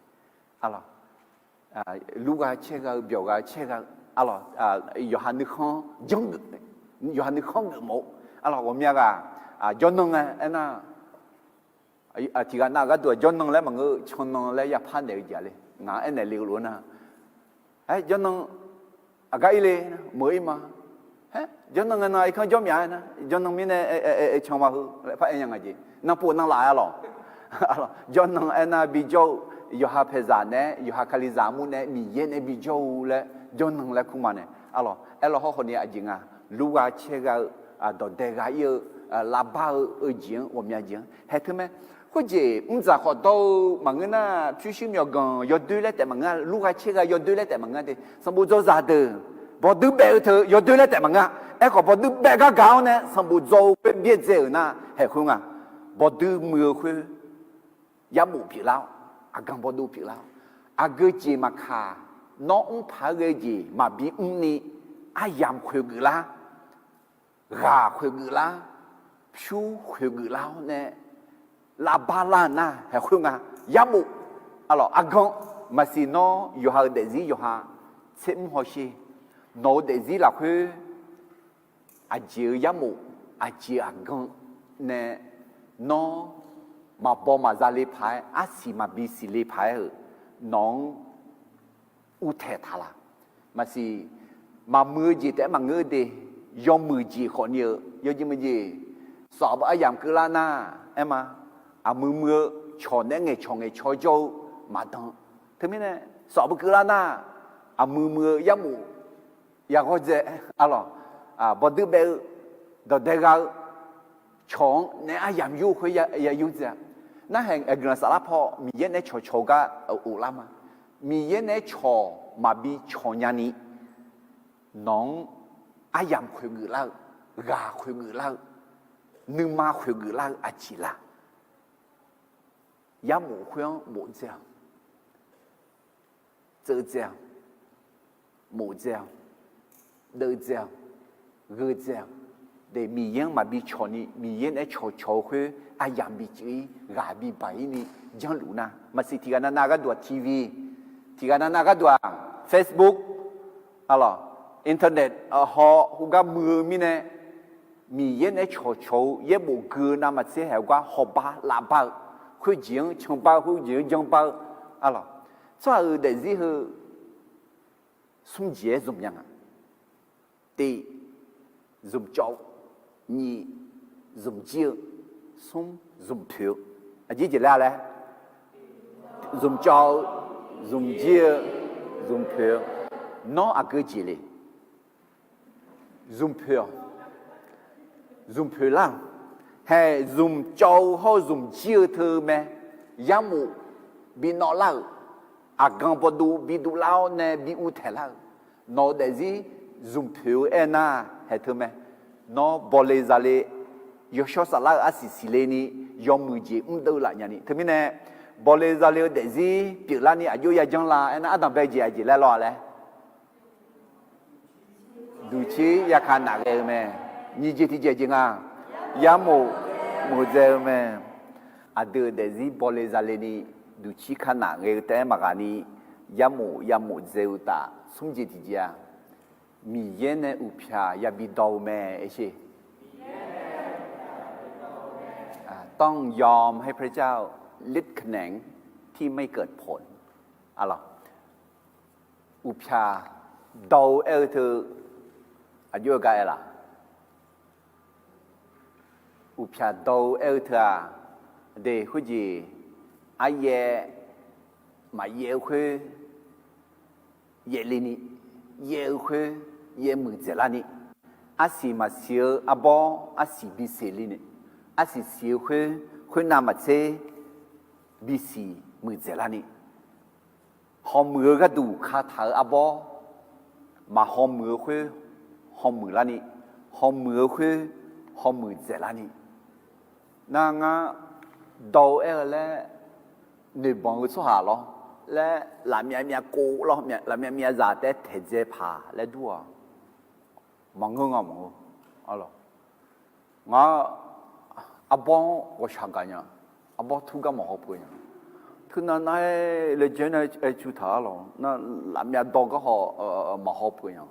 arlawq, lurgha caergha-eu byawqgha caergha-eu, arlawq, yawqha nuikhanr janrgeuf, yawqha nuikhanr geufmawf-eu, arlawq, ghawqmya ghaq, jawrnan-aer aernar, tiqghaq nav-euq gharduq-aq jawrnan laer maqngeur-eu cannan laer yapar naeq-eu jeq-a le. Ngaq-anr aernaeq le-eu lof-aer nar, aer jawrnan aqgar ir le, meuq ir ma. Aer jawrnan ngae nan irkanr jawr myaq-aer nar, jawrnan mirnae can ma heu laer par aer nya nga jeq. Nanpov nanlaf-aer lawq. Jawrnan aernar bijawr-eu, yawqha paeqzaq naeq-aer, yawqha kalizaq armur nae-aer, Miqyaer nae bijawr-eu laer jawrnan laer kur ma nae, arlawq, aerlawr hawrkhawf ni aqjeq nga, lurgha caergha-eu, dawqdae gha ir-eu, lavbar-eu, eu jeq-anr ghawqmya jeq-anr haeq teu mae. Khoerjeq mrdzaq khawf dawr-eu maqngeur nar, pyurshuir myawqganq yawdoer laer taef maqngeur, lurgha caergha yawdoer laer taef maqngeur de. Sanqbof dzawzaq deuq, bawqdui baef-eu teu yawdoer laer taef maqngeur. Aerkhawf bawqdui baef gar gaq-awr nae sanqbof dzaw-eu khoer byaerdzae-euq nar haeq khoer nga. Bawqdui muiq-eu khoer yarbof pyeuflar-awr, aqgan bawqdui pyeuflar-awr, aqgeu jeq maqkaq, nawr mr paq-aer ghae-eu jeq maqbi mrni, aryamq khoeqgeuf lar, ghaq khoeqgeuf lar, pyur khoeqgeuf lar-awr nae, lavbar lar-eu nar haeq khoer nga. Yarbof, arlawq, aqgan, maqsiq nawr yawqha-euq daefzir yawqha tser mr hawsher, nawq-eu daefzir lafkhoer aqjeq-eu yarmof, aqjeq aqgan nae, nawr maqbaw maqza le paq-aer, arsiq maqbi siqle paq-aer-euq, nawq-anr uvtaeq taq laq. Maqsiq, maqmuiq-eu jeq taef-aer maqngeur de, yawmuiq jeq khawfni-eu yawjeq meuq jeq, sawf-eu aryamq keuvlar nar, aerma, aqmuiq muiq-eu cawq naeq-aer ngaeqcawq ngaeqcawq jawr-eu maqdan. Teumirnae, sawf-eu keuvlar nar, aqmuiq muiq-eu yarmof yaghawr dzae, arlawq, bawqdui baef-eu, dawqdae gha-eu, cawq-anr naeq-aer aryamq yur-eu khoer yayur dzae-a. Narhaq guiqlanq saflar paw Miqyaer naeq-aer cawqcawq-eu gar of lar ma. Miqyaer naeq-aer cawq maqbi cawq nyani, nawq-anr aryamq khoeqgeuf lar-eu, ghaq khoeqgeuf lar-eu, nuima khoeqgeuf lar-eu aqjeq laq. Yarmof khoer-anr bof dzae-awq, tseuv dzae-awq, mof dzae-awq, deuv dzae-awq, gheu dzae-awq. De, Miqyaer-anr maqbi cawqni, Miqyaer naeq-aer cawqcawq-eu khoer aryamq bi cuiv-ir, ghaq bi baq-ir ni janrluf nar, maqsiq tiqghaq navnav gharduq-aq TV, tiqghaq navnav gharduq-aq Facebook, arlawq, internet haw khoergar muiq-eu mirnae, Miqyaer naeq-aer cawqcawq-eu yaerbof gui-eu navmaqtser haeq-eu gar hawbar lavbar-eu, khoerjeq-anr canbar-eu, khoerjeq-anr janrbar-eu, arlawq, tsawrhaq-euq daefzir heu smr jeq-aer zmq nya nga. Tiq, zmqcawv-eu. Nyiq, zmqjir-eu. Smr, zmqpoeq-eu. Aqjeq jeq laer-a laer, zmqcawv-eu, zmqjir-eu, zmqpoeq-eu. Nawr aqgeu jeq le? Zmqpoeq-awq. Zmqpoeq lar-awq. Haeq zmq cawv-eu hawr-eu zmq jir-eu teu mae. Yarmof bi nawvlar-euq, aqgan bawduv bi duvlar-awr nae bi uvtaeq lar-euq, nawq-eu daefzir zmq poeq-eu aernar, haeq teu mae. Nawr bawle zale, yawshawr saflar-eu arsiq siqle ni, yawmuiq jeq mrdeuv laf nya ni. Teumirnae, bawle zale-eu daefzir pyeuflarni aqjox yajanr la aernar, ardanqbae jeq aqjeq laer lawr-a laer. Duqcir yaka nafghae-eu mae. Nyiq jeq tiqjeq jeq nga. Yarmof mof dzae-eu mae. Aqdui-euq daefzir bawle zale ni, duqcir ka nafghae-eu taef-aer maqghaq ni, yarmof yamof dzae-eu taf smr jeq tiqjeq-a. Miqyaer nae uqpyaq yabi dawq-eu mae, aer sher. ต้องยอมให้พระเจ้า ที่ไม่เกิดผล Arlawq, uqpyaq dawq-eu aer-eu teu, aqjox-eu gar aer laf? Uqpyaq dawq-eu aer-eu teu-aq, de khoerjeq, aryaev maqyaev-eu khoer yaevle ni, yaev-eu khoer yaev muiqdzaeq larni, arsiq maqsiq-eu arbawr arsiq bisiq le ni, arsiq siq-eu khoer, khoernav maqtser bisiq muiqdzaeq larni, hawmuiq-eu gharduq kataq-eu arbawr, maqhawmuiq-eu khoer hawmuiq larni, hawmuiq-eu khoer hawmuiq dzaeqlarni. Nar ngar dawq-eu aer-eu laer noeqbanq-eu tsawrhaq lawr laer, lafmyav myav kov lawr, lafmyav myav zaq taef-aer taeqdzae paq laer dur-aq, maqngeur nga maqngeur. Arlawq, ngar arbawr-anr ghawqshaq gaq nya, arbawr tur gar maqhaw peuq nya. Teunav nar-aer laejae nae aer cu taq-a lawq, nar lafmyav dawq garhaw maqhaw peuq nya.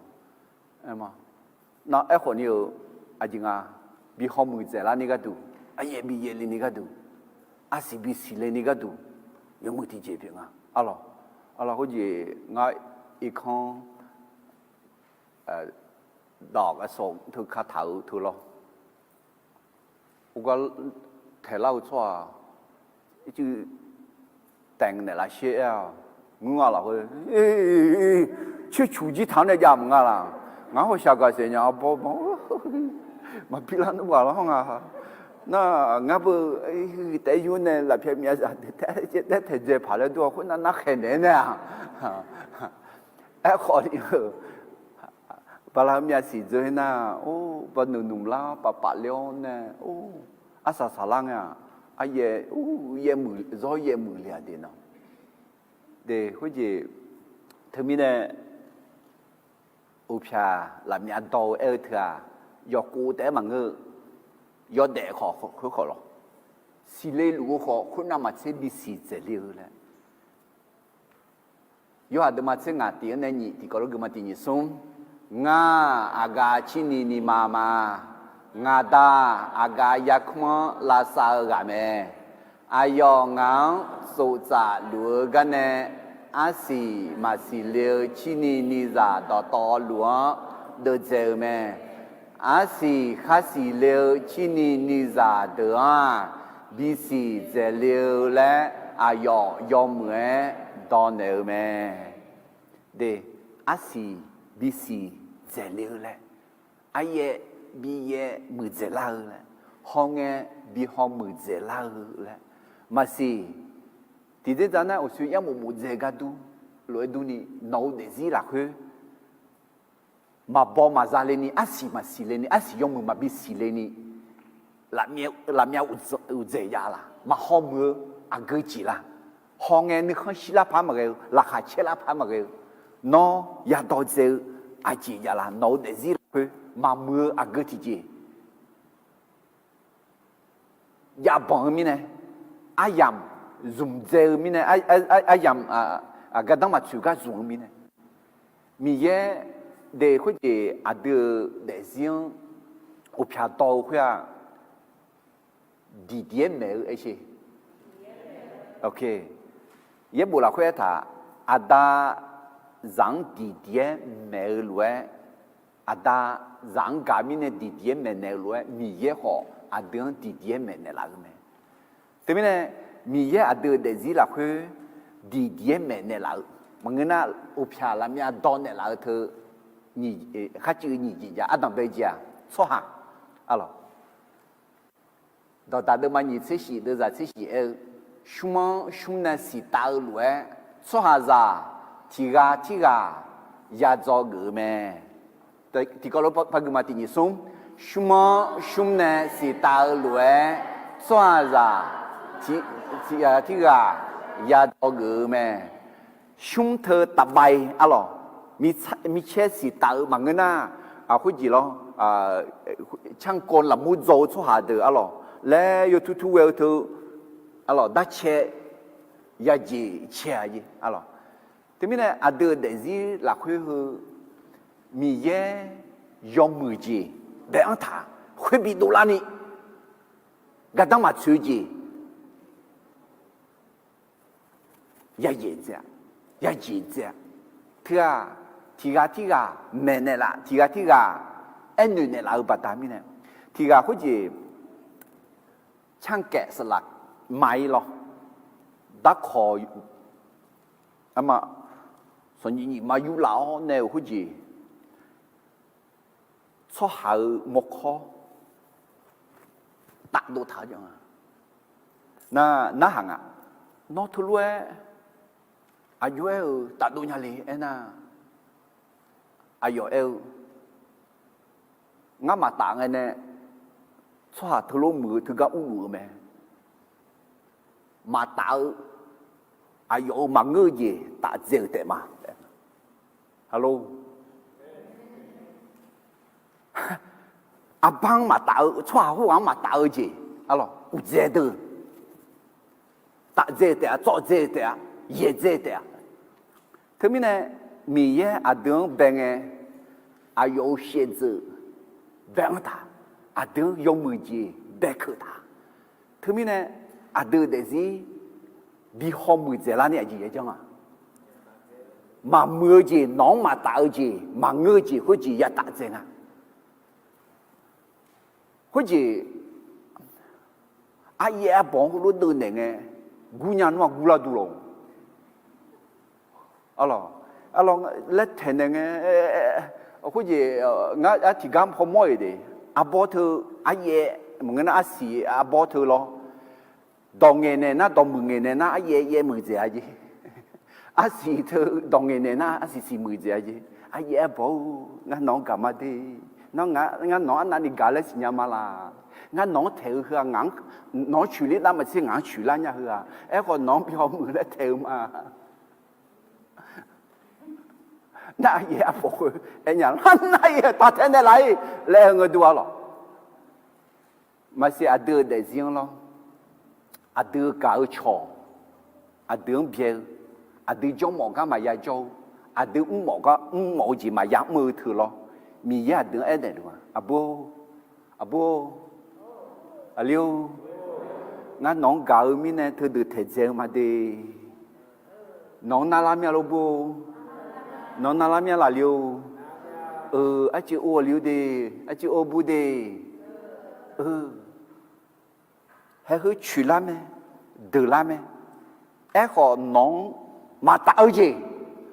Aer ma, nar aerkhawf ni-euq aqjeq nga, bi hawmuiq dzaeq larni gharduq, aryaev bi yaevle ni gharduq, arsiq bisiq le ni gharduq, yawmuiq tiqjeq pyeuf nga. Arlawq, arlawq khoerjeq ngar irkanr dawq-aq sawq teu kataq-eu teu lawr, uqgar taeqlar-eu tsawrhaq ircuf taef naeqlaf sher aer-aq, ngeur nga lafkhoer, coercuq jir taq-anr nae jav mq nga laq. Ngar hawshaq gaqsaef nya arbawr banq, maqbi lar nmr ghaq lar nga. Nar ngar beu taef-aer yur nae lafpyav myav zaq taef-aer taeqdzae paq laer dur-aq, khoernav narkhaeq naeq-aer nae-aq, aerkhawf ni-eu bala myav siq dzeur-ir nar, or, bala noeqnmq lar paf paf le-awr nae, or, arsaq saqlar ngae-aq, aryaev, or, yaev muiq, zawr yaev muiq le-aq de nan. De khoerjeq, teumirnae, uqpyaq lafmyav dawq-eu aer-eu teu-aq, yawqkhof taef-aer maqngeur-eu, yawdaef khawf khoerkhawf lawq, siqle luf-eu khawf khoernav maqtser bisiq dzaeqle-eu laer. Yorhaq deuvma tser ngaq tiq-anr nae nyiq tiqkawv lof geufma tiq nyiq smr. Ngar-aq, aqgaf cirni nima ma. Ngaq Da-aq, aqgaf yarkmr-anr lavsav-eu ghaq mae. Aqyawf ngaq-anr tsoftsaf luf-eu garnae, arsiq maqsiq le-eu cirni nizaq dawqtawvluf-anr deuvdzae-eu mae. Arsiq khar siqle-eu cirni nizaq deuq-anr-aq, bisiq dzaeqle-eu laer aqyawf yawmuiq-aer dawqnaeq-eu mae. De, arsiq bisiq dzaeqle-eu laer, aryaev bi yaev muiqdzaeq lar-eu laer, hawngae bi haw muiqdzaeq lar-eu laer, maqsiq. Tiqdzer dzaq nar uqshoe yarmof mofdzae gar dur lof-aer durni, nawq-eu daefzir lafkhoer maqbaw maqza le ni, arsiq maqsiq le ni, arsiq yawmuiq maqbi siq le ni, lafmyav uqdzaeq jav laq, maqhaw muiq-eu aqgeu jeq la, hawngae nuikhanr shirlar par maqghae-eu, laqkhaq caerlar par maqghae-eu, nawr yadawq dzae-eu aqjeq jav laq, nawq-eu daefzir lafkhoer maqmuiq-eu aqgeu tiqjeq jav banq-eu mirnae, aryamq zmqdzae-eu mirnae, aryamq gardanr maqtsoeq gar zmq-eu mirnae, Miqyaer de khoerjeq aqdui-euq daefzir-anr uqpyaq dawq-eu khoer-aq, diqdiq-aer maeq-eu aer sher. Yaerbof lafkhoer aertaq, aqda zaq-anr diqdiq-aer maeq-eu lof-aer, aqda zaq-anr gaq mirnae diqdiq-aer maeqnaeq-eu lof-aer, Miqyaer khawf aqdui-anr diqdiq-aer maeqnaeq laf-eu mae. Teumirnae, Miqyaer aqdui-euq daefzir lafkhoer diqdiq-aer maeqnaeq laf-eu maqngeur nar, uqpyaq lafmyav dawq naeqlaf-eu teu kharcuiv nyiq jeq jav, ardanqbae jeq-aq, tsawrhaq, arlawq, Dawqdaq deuvma nyiq tser shif deuvzaq tser shif aer-eu, shmr-anr shmr nae siqtaf-eu lof-aer, tsawrhaqzaq tiq ghaq tirghaq yadzaw geuf-eu mae. Tiqkawv lof par guima tiq nyiq smr, shmr-anr shmr nae siqtaf-eu lof-aer, tsawrhaqzaq tiq ghaq tirghaq yadzaw geuf-eu mae. Shmr teu tafbae arlawq, micaer siqtaf-eu maqngeur nar, khoerjeq lawr, canrkawv lafmur dzaw-eu tsawrhaq deuq arlawq laer yawtur tur ghae-eu teu arlawq darcae yajeq cae-a jeq arlawq. Teumirnae aqdui-euq daefzir lafkhoer heu Miqyaer yawmuiq jeq bae-anr taq khoer bidov larni gardanr maqtsoeq-eu jeq yajeq dzae-a, yajeq dzae-a. Teu-aq, tiq ghaq tirghaq maeqnaeq laf, tiq ghaq tirghaq aernoeq naeqlaf-eu baqda mirnae, tiq ghaq khoerjeq canrkaev saflaf ma-ir lawr, darkawq, arma, sanqnyiq nyiq ma yurlaf-awr nae-euq khoerjeq, tsawrhaq-euq mawrkawr tafdov taq-eu jeq nga. Nar, narhaq nga. Nawr teulof-aer aqjox aer-eu tafdov nya le aernar, aqyawf aer-eu, ngar maqtaf ngae nae tsawrhaq teulof muiq-eu teugar urluf-eu mae. Maqtaf-eu, aqyawf-euq maqngeur-eu jeq tafdzae-euq taef ma. Alo, arbar-anr maqtaf-eu, tsawrhaq khoerghaq-anr maqtaf-eu jeq, arlawq, uqdzae deuq, tafdzae-eu taef-a, tsawvdzae-eu taef-a, yaeqdzae-eu taef-a. Teumirnae, Miqyaer aqdui-anr bae ngae, aqyawf-euq shaevdzeuf bae-anr taq, aqdui-anr yawmuiq jeq baekeuv taq. Teumirnae, aqdui-euq daefzir bi hawmuiq dzaeqlar ni aqjeq yajanr-a. Maqmuiq-eu jeq, nawq-anr maqtaf-eu jeq, maqngeur-eu jeq khoerjeq yataf dzae nga. Khoerjeq, aryaev arbawq-anr heulof deuvnaeq ngae, gurnya nmr-aq gurlar duq lawq. Arlawq, arlawq, laer taeqnaeq ngae, khoerjeq, ngar tiqgar hawmawr-iq de, arbawr teu, aryaev maqngeur nar arsiq arbawr teu lawr. Dawq ngaeqnaeq nar dawq muiq ngaeqnaeq nar aryaev yaev muiqdzaeq-a jeq. Arsiq teu dawq ngaeqnaeq nar arsiq siq muiqdzaeq-a jeq. Aryaev arbawr-or, ngar nawq-anr gaq ma de. Ngar nawq-anr arnavni gaq laer siqnya ma laq. Ngar nawq-anr taeq-eu heu-aq, nawq-anr coeqler lar maqtser ngaq-anr coeqlar nya heu-aq. Aerkhawf nawq-anr bi hawmuiq laer taeq-eu ma. Nar aryaev arbawr khoer aernya lar nar-iq taq taeq naeqlaf-ir laer aer-eu ngeur dur-a lawq. Maqsiq aqdui-euq daefzir-anr lawr, aqdui-euq gaq-eu cawq, aqdui-anr byae-eu, aqdui jawrmawf gar maqya jawr-eu, aqdui mrmawf gar mrmawf-eu jeq maqya mr-eu teu lawr, Miqyaer aqdui-anr aernaeq luf-a, aqbur-or, aqbur-or, aqli-or, ngar nawq-anr gaq-eu mirnae teudeuq taeqdzae-eu ma de. Nawq-anr narlar mir-a lor bur-or, nawq-anr narlar mir-a laf li-or, eu, arcuiv or-a li-or de, arcuiv or bur de, eu, haeq heu coeqlar mae, deuqlar mae. Aerkhawf nawq-anr maqtaf-eu jeq,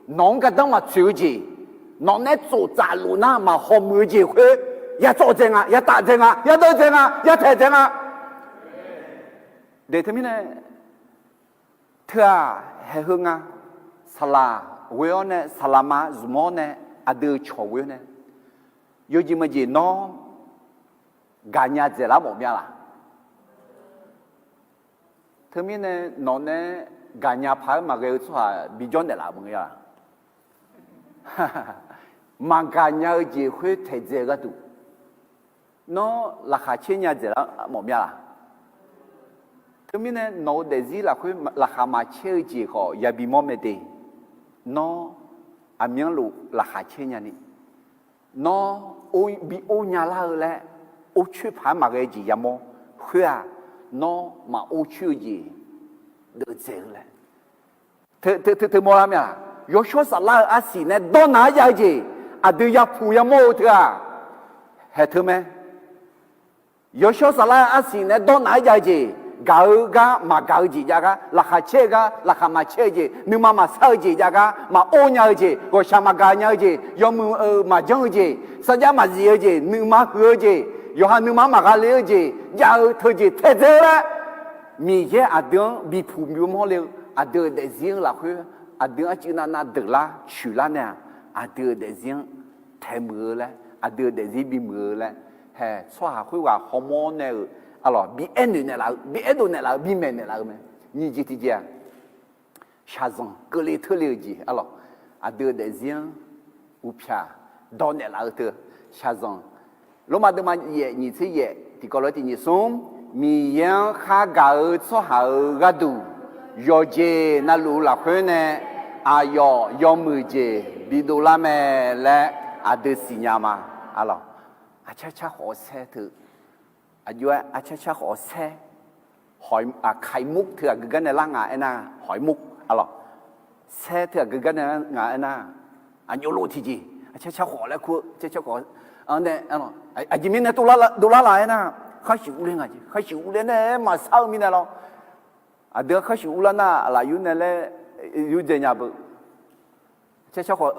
nawq-anr gardanr maqtsoeq-eu jeq, nawq nae tsoftsaf luf nar maqhaw muiq-eu jeq khoer, ya tsawv dzae nga, ya taf dzae nga, ya deuv dzae nga, ya taeq dzae nga. De teumirnae, teu-aq, haeq heu nga, saqlaq ghoe-awr nae, saqlaq ma zmq-awr nae, aqdui-euq cawq ghoe-awr nae, yawjeq maqjeq nawr gaqnya dzaeqlar mawf mya laq? Teumirnae nawq nae gaqnya paq-aer maqghae-eu tsawrhaq bijawr naeqlaf maqngeur-a. Maqgaq nya-eu jeq khoer taeqdzae-eu gharduq, nawr laqkhaq caer nya dzaeqlar mawf mya laq? Teumirnae nawq-eu daefzir lafkhoer laqkhaq maqcaer-eu jeq khawf yabi mawr mae de. Nawr aqmyanluf laqkhaq caer nyani, nawr bi or nya lar-eu laer, or coer paq-aer maqghae jeq yamawr khoer-aq, nawr maqor coer-eu jeq deuvdzaeq-eu laer teu mawrlar mya. Yawshawr saflar-eu arsiq nae dawrnaq-aer jav-eu jeq, aqdui yapuq yamawr-eu teu-aq, haeq teu mae. Yawshawr saflar-eu arsiq nae dawrnaq-aer jav-eu jeq, gaq-eu gar maqgaq-eu jeq jav gar, laqkhaq caer-eu gar laqkhaq maqcaer-eu jeq, nuima maqsar-eu jeq jav gar, maqor nya-eu jeq, ghawqshaq maqgaq nya-eu jeq, yawmuiq-eu maqjanr-eu jeq, sarjax maqzif-eu jeq, nuima huiq-eu jeq, yawqha nuima-anr maqgha le-eu jeq jav-eu teujeq taedzae-eu laer, Miqyaer aqdui-anr bipuq bimawr le-eu aqdui-euq daefzir-anr lafkhoer, aqdui-anr arcuiv navnav deuq lar coeq lar nae-aq, aqdui-euq daefzir-anr taemuiq-eu laer, aqdui-euq daefzir bimuiq-eu laer, hae tsawrhaq khoerghaq hawmawr nae-euq, arlawq, bi aernoeq naeqlaf-eu, bi aerdov naeqlaf-eu, bimaeq naeqlaf-eu mae. Nyiq jeq tiqjeq-aq, shaqzanq keuvle teurle-euq jeq, arlawq, aqdui-euq daefzir-anr uqpyaq dawq naeqlaf-eu teu, shaqzanq, Lormav deuvma yaef nyiq tser yaef tiqkawv lof-aer tiq nyiq smr, Miqyaer-anr khar gaq-eu tsawrhaq-euq gharduq, yawqjeq navluf lafkhoer nae aqyawf yawmuiq jeq bidov lar mae laer aqdui siqnya ma. Arlawq, aqcar car khawf-eu saer teu, aqjox-aer aqcar car khawf-eu saer, ไข่มุก teu aqgeu gar nae lar nga aernar, หอยมุก arlawq, saer teu aqgeu gar nae nga aernar, aqjox lof tiqjeq aqcar car khawf laer kur-eu car car khawf-anr nae, aqjeq mirnae dovlar la aernar, khar shuif urler nga jeq, khar shuif urler nae maqsar-eu mirnae lawr, aqdui-anr khar shuif urlar nar aqlaf yur nae laer yurdzae nya beu. Car car khawf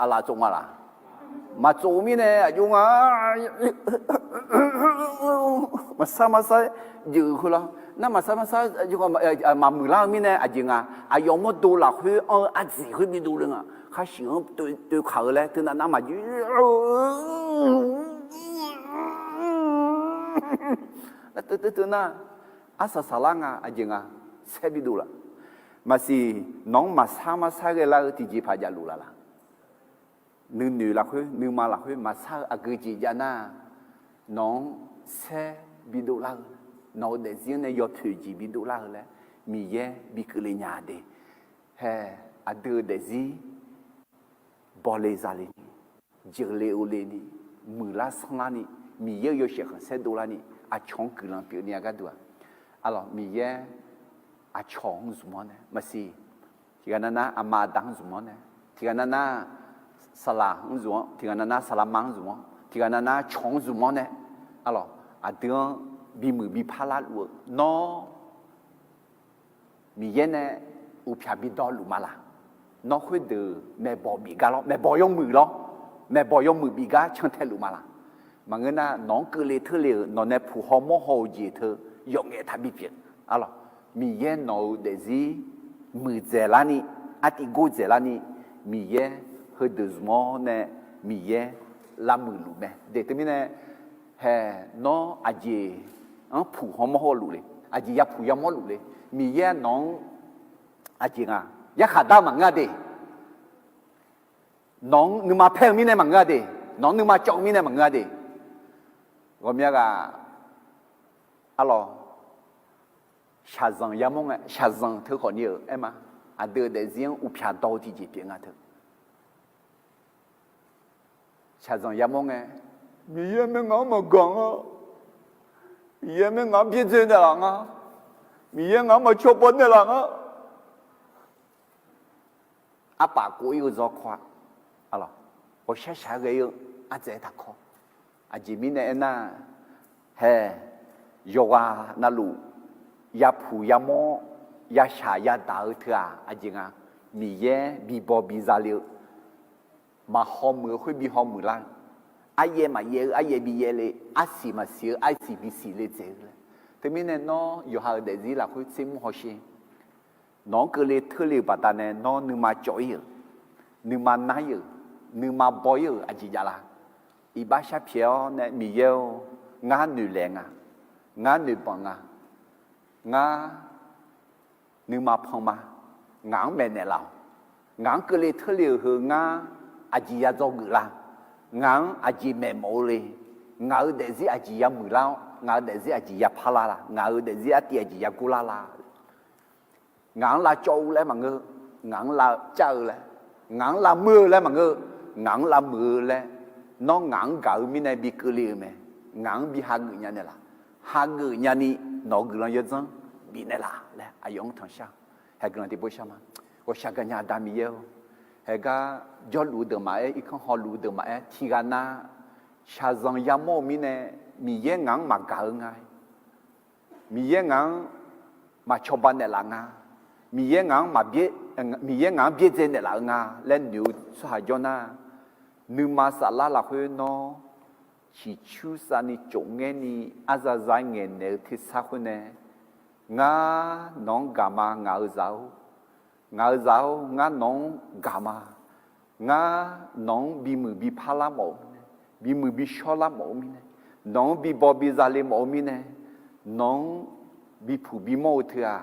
aqlaf tsov nga laq? Maqtsov-eu mirnae aqjox nga, maqsar maqsar-aer jeuf-euq khoerlar. Nar maqsar maqsar maqmuiq lar-eu mirnae aqjeq nga, aqyawf mawrdo lafkhoer anr-eu ardziq khoer bidov le nga. Khar shuif-anr toev kaq-eu laer teunav nar maqjeq teu teu nar, arsaq saqlar nga aqjeq nga, saer bidov laf. Maqsiq, nawq-anr maqsar maqsar ghae lar-eu tiqjeqpaq javluf laf laq? Nuinoeq lafkhoer nuima lafkhoer maqsar-eu aqgeu jeq jav nar, nawq-anr saer bidov lar-eu, nawq-euq daefzir-anr nae yawpoeq jeq bidov lar-eu laer Miqyaer bi keuvle nya de. Hae, aqdui-euq daefzir bawle zale ni, jeuqle ovle ni, muiqlar sanrlar ni, Miqyaer-euq yawshaef khanqsaer dovlar ni, aqcawq-anr guiqlanq pyeufni-a gharduq-aq, arlawq, Miqyaer aqcawq-anr zmq-awr nae maqsiq, tiqghaq nav nar aqma aqda-anr zmq-awr nae, tiqghaq nav nar saqlaq-anr zmq-awr, tiqghaq nav nar saqlaqma-anr zmq-awr, tiqghaq nav nar cawq-anr zmq-awr nae, arlawq, aqdui-anr bimuiq bipar larluf-eu nawr Miqyaer nae uqpyaq bidawq luf ma laq? Nawr khoerdeuq maeqbawq bif gar lawr, maeqbawq yawmuiq lawr, maeqbawq yawmuiq bif gar cantae luf ma laq? Maqngeur nar, nawq-anr keuvle teurle-euq nawq nae puq haw mawr haw-eu jeq teu yawf ngaef taq bipyeuf. Arlawq, Miqyaer nawq-euq daefzir muiqdzaeq larni, artiv gordzaeq larni, Miqyaer heudeuq zmq-awr nae Miqyaer lavmuiq luf mae. Deuq teumirnae, hae, nawr aqjeq-anr puq haw mawr haw luf le, aqjeq yapuq yamawr luf le, Miqyaer nawq-anr aqjeq nga, yarkhaq dar maqngeur-a de. Nawq-anr nuima paer-eu mirnae maqngeur-a de. Nawq-anr nuima cawv-eu mirnae maqngeur-a de. Ghawqmya ghaq, arlawq, shaqzanq yamawr ngae, shaqzanq teu khawfni-euq aer ma. Aqdui-euq daefzir-anr uqpyaq dawq-eu tiqjeq pyeuf nga teu. Shaqzanq yamawr ngae, Miqyaer mae ngaq-anr maqgaq nga. Miqyaer mae ngaq-anr byaerdzae naeqlaf nga. Miqyaer ngaq-anr maqcawba naeqlaf nga. Arpaf kov-ir-eu zawkawr-a, ghawqshaq shaq-aer ghae-ir-eu ardzaeq-aer taqkawr. Aqjeq mirnae aernar, hae, yawqghaq navluf yapuq yamawr, yashaq yadaq-eu teu-aq aqjeq nga, Miqyaer bibaw biza le-eu, maqhaw muiq-eu khoer bi haw muiq lar-eu, aryaev maqyaev-eu aryaev bi yaev le, arsiq maqsiq-eu arsiq bisiq le dzaeq-eu laer. Teumirnae nawr yawqha-euq daefzir lafkhoer tsermur hawsher. Nawq-anr keuvle teurle-euq baqdanae nawr nuima cawv-ir-euq, nuima nar-ir-euq, nuima baw-ir-euq aqjeq jav la? Iqbax sharpyaeq-awr nae, Miqyaer-or, ngar noeqlaeq nga, ngar noeqbanq nga, ngar nuima pan ma, ngaq-anr maeqnaeq laf-awq. Ngaq-anr keuvle teurle-euq heu ngar aqjeq ya dzawgeuf la? Ngaq-anr aqjeq maeqmawf-eu le? Ngaq-euq daefzir aqjeq ya muiqlar-awr, ngaq-euq daefzir aqjeq ya parlar la? Ngaq-euq daefzir artiv aqjeq ya gorlar la? Ngaq-anr lavcawv-eu laer maqngeur, ngaq-anr lavcav-eu laer, ngaq-anr lavmuiq-eu laer maqngeur, ngaq-anr lavmuiq-eu laer, nawr ngaq-anr gaq-eu mirnae bi keuvle-euq mae. Ngaq-anr bi hageuf nya naeqlaf, hageuf nyani nawq-eu guiqlanq yawdzanr bifnaeq laf laer aqyawf-anr tanqshar. Hae guiqlanq tiqpov shar ma. Ghawqshaq gaqnya Aqda Miqyaer-or, haegar jawrluf-eu deuq maqaer, irkanr hawluf-eu deuq maqaer, tiqghaq nav shaqzanq yamawr-eu mirnae, Miqyaer ngaq-anr maqgaq-eu nga. Miqyaer ngaq-anr maqcawba naeqlaf nga. Miqyaer ngaq-anr maqbyaer, Miqyaer ngaq-anr byaerdzae naeqlaf-eu nga laer noeq-eu tsawrhaq jawr nar, nuima saflar lafkhoer nawr ciqcursav ni tsofngaer ni arzaza ngaeqnaeq-eu tersar khoer nae, ngar nawq-anr gaq ma, ngaq-euq zaq-or. Ngaq-euq zaq-or, ngar nawq-anr gaq ma. Ngar nawq-anr bimuiq bi parlar mawf-eu mirnae, bimuiq bi shawrlar mawf-eu mirnae, nawq-anr bi baw bi zale mawf-eu mirnae, nawq-anr bipuq bimawr-eu teu-aq,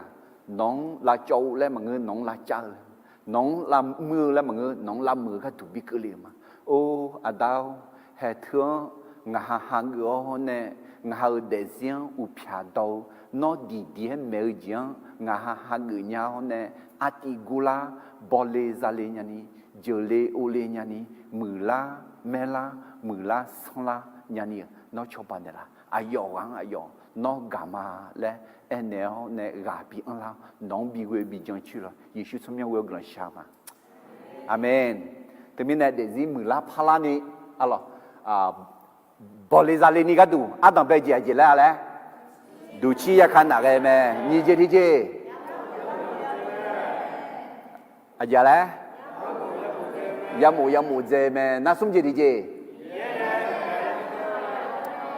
nawq-anr lavcawv-eu laer maqngeur, nawq-anr lavcav-eu laer, nawq-anr lavmuir-eu laer maqngeur, nawq-anr lavmuiq-eu gharduq bi keuvle-euq ma. Or, Aqda-or, haeqteu-anr ngaq ha hageuf-awr nae, ngaq ha-euq daefzir-anr uqpyaq dawq-eu, nawr diqdiq-aer maeq-eu jeq-anr ngaq ha hageuf nya-awr nae, artiv gurlar, bawle zale nyani, jeuqle ovle nyani, muiqlar maerlar, muiqlar sanrlar nyani-euq nawr cawba naeqlaf. Aqyawf ghaq-anr aqyawf nawr gaq ma laer aernaeq-awr nae ghaq bi anrlar-awr, nawq-anr bi ghoe bi jan coer lawr. Yeqsur tsawrmyanr ghoe-awr guiqlanq shar ma. Aqmeq. Teumirnae daefzir muiqlar parlar ni, arlawq, bawle zale ni gharduq ardanq bae jeq aqjeq laer-a laer, duqcir yaka naf ghae mae. Nyiq jeq tiqjeq, aqjeq laer, yamof yamof dzae mae. Nar smr jeq tiqjeq,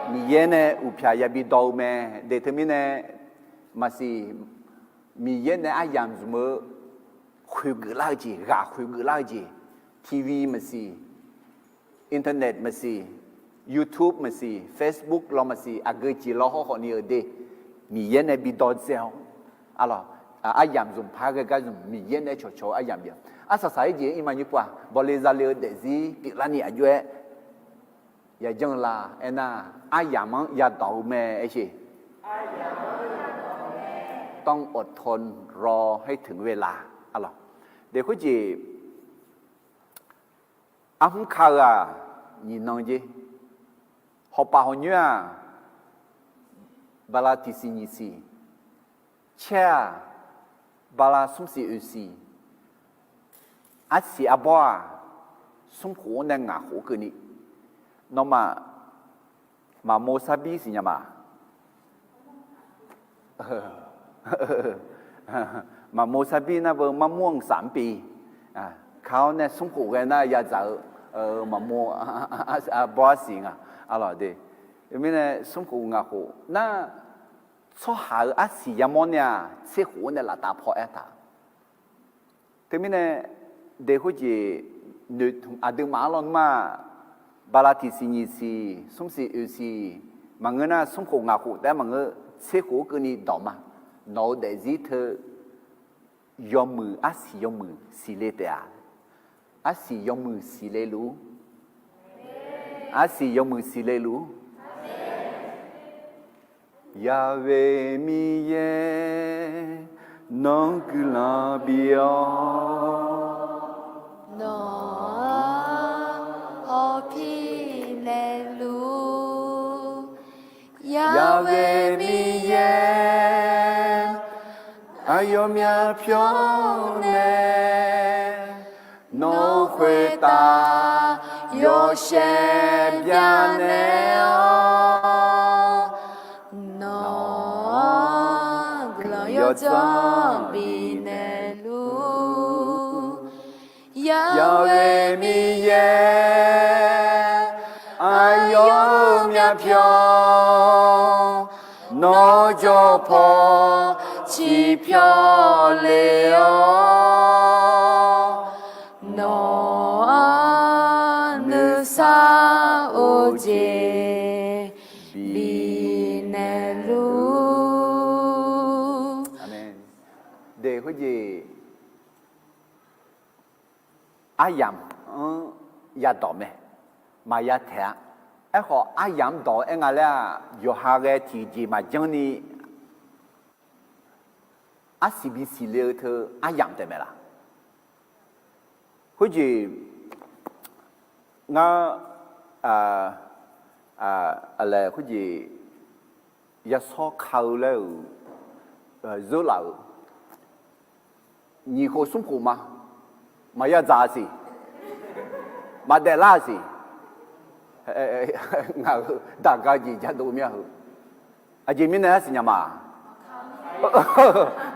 Miqyaer nae uqpyaq yabi dawq-eu mae. Daef teumirnae maqsiq, Miqyaer nae aryamq zmq-eu khoeqgeuf lar-eu jeq, ghaq khoeqgeuf lar-eu jeq, TV maqsiq, internet maqsiq, YouTube maqsiq, Facebook lawr maqsiq, aqgeu jeq lawr hawrkhawf ni-euq de, Miqyaer nae bi dawq dzae-awr, arlawq, aryamq zmq par ghae gar zmq, Miqyaer nae cawqcawq-eu aryamq bif-awq. Arsaq saq-aer jeq-anr irma nymr pov-aq, bawle zale-eu daefzir pyeuflarni aqjox-aer yajanr-eu la aernar, aryamq-anr yadawq-eu mae aer sheq. ต้องอดทนรอให้ถึงเวลา arlawq. Daef khoerjeq arhmr ka-eu-aq, nyiq nan jer. Hawpaf hawq nyoer-aq, bala tiqsiq nyiq siq. Caer-aq, bala smr siq oeq siq. Arsiq arbawr-aq, smr khof-anr nae ngaq khof keuvni. Nawmaf maqmov sarbir siqnya ma. Maqmov sarbir nar beu marmur-anr saf-anr pi. Ka-awr nae smr khof ghae nar yadzaq-eu maqmov arbawr arsiq nga. Arlawq de. Teumirnae smr khof ngaq khof nar, tsawrhaq-euq arsiq yamawr nae-aq, tser khof-anr nae laftav paw aertaq. Teumirnae daef khoerjeq noeqtmq aqduimaf-anr lawnmr-aq, bala tiqsiq nyiq siq, smr siq oeq siq, maqngeur nar smr khof ngaq khof taef-aer maqngeur, tser khof-anr keuvni dawq ma. Nawq-eu daefzir teu yawmuiq, arsiq yawmuiq siqle taef-a. Arsiq yawmuiq siqle luf-ur. Arsiq yawmuiq siqle luf-ur. Yahweh Miqyaer, nawr guiqlanq bif-awr, nawq-anr hawpir naeqluf-ur. Yahweh Miqyaer, aqyawfmaf pyawr nae, nawq-euq khoertav yawshaef byanaeq-awr, nawq-anr guiqlanq yawdzanr bifnaeq luf-ur. Yahweh Miqyaer, aqyawfmaf pyawr, nawq-euq jawr paw ciqpyawr le-awr, nawq-anr nuisar of jeq bifnaeq luf-ur. Aqmeq. Daef khoerjeq aryamq-anr yadawq mae, maqya taeq-a. Aerkhawf aryamq-anr dawq-eu aer nga laer-aq, yawqha ghae tiqjeq maqjanr ni arsiq bisiq le-eu teu aryamq taef mae laf. Khoerjeq ngar, aqlaeq khoerjeq yashawr ka-eu laer-euq, zeurlaf-euq nyiq khof smr khof ma, maqya dzaq-a siq, maqdaef lar-a siq. Ngaq-euq daqga jeq jadov mir-a heu. Aqjeq mirnae arsiq nya ma.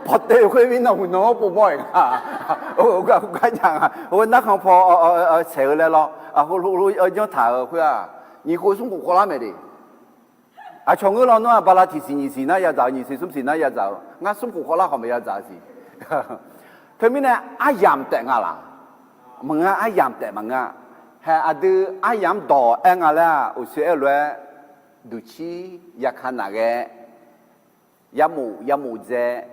Pawtev khoer mirnan huqnan-anr povmawr-euq nga. Gar nya nga. Narkhan paw saeq-eu laer lawr, heulof janr taq-euq khoer-aq, Nyiq khof smr khof khawvlar maeq de. Aqcawq ngeur lawnmr-aq, bala tiqsiq nyiq siq nar yadzaq-eu, nyiq siq smr siq nar yadzaq-eu, ngar smr khof khawvlar khawf maqya dzaq siq. Teumirnae aryamq taef nga laq? Maqngeur, aryamq taef maqngeur-a. Hae aqdui aryamq dawq aer nga laer-aq, uqshoe aer-eu lof-aer, duqcir yaka naq ghae, yamof yamof dzae,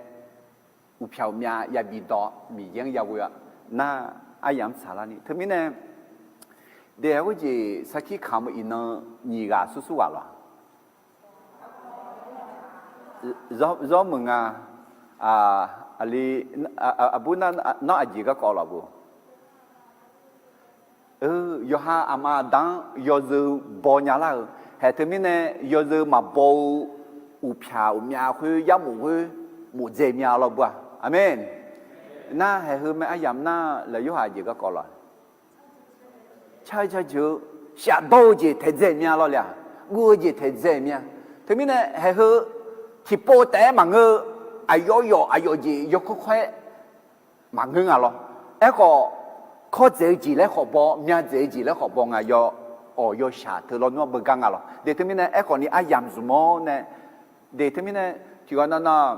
uqpyaq uqmyav yabi dawv, Miqyaer-anr yaghoe-a. Nar aryamq-anr tsaqlar ni. Teumirnae, daef khoerjeq sarkir kamq-eu iqnan nyiq ghaq sursur ghaq lawq. Zawr meuq nga. Aqli, aqbur nar, nawr aqjeq garkawv lawq bo. Yawqha aqma aqda-anr yawzeu baw nya lar-euq, haeq teumirnae yawzeu maqbaw-eu uqpyaq uqmyav khoer yarmof khoer mofdzae mya lawr bur-a. Aqmeq. Nar haeq heu mae aryamq nar laf yorhaq jeq garkawv lawq. Car-eu jajeuq-eu shafdawr-eu jeq taedzae mya lawr le-aq, guv-eu jeq taedzae mya. Teumirnae haeq heu tiqpov taef-aer maqngeur-eu, aqyawf yawf aqyawf jeq yawkawr kawr-aer maqngeur nga lawr. Aerkhawf, kawr dzaeq-eu jeq laer khawf baw, mya dzaeq-eu jeq laer khawf baw nga, yawawq yawshaq teu lawnmr-anr beugar nga lawr. De teumirnae aerkhawf ni aryamq zmq-awr nae, de teumirnae tiqghaq nav nav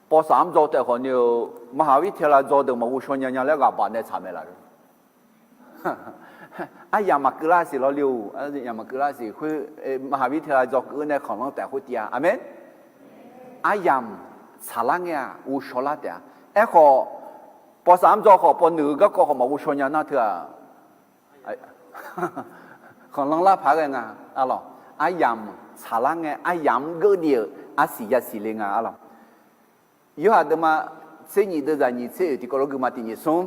ป.สาม dzaw taef khawf ni-eu, มหาวิทยาลัย dzaw deuq maqghov shaw nya nya laer ghaq baq nae tsaq mae laf-eu. Aryamq maqkeuv lar siq lawr le-or, aryamq maqkeuv lar siq khoer, มหาวิทยาลัย dzaw keuv-eu nae khanqlanr taef khoer tiv-a. Aqmeq. Aryamq tsaqlar ngae-aq ghovshaw lar taef-a. Aerkhawf, ป.สาม dzaw khawf ป.หนึ่ง garkawv khawf maqghov shaw nya nar teu-aq, khanqlanr lar paq-aer ghae nga. Arlawq, aryamq tsaqlar ngae aryamq-anr geur ni-euq arsiq yasiq le nga. Arlawq, yorhaq deuvma tser nyiq deuvzaq nyiq tser oeq tiqkawv lof guima tiq nyiq smr,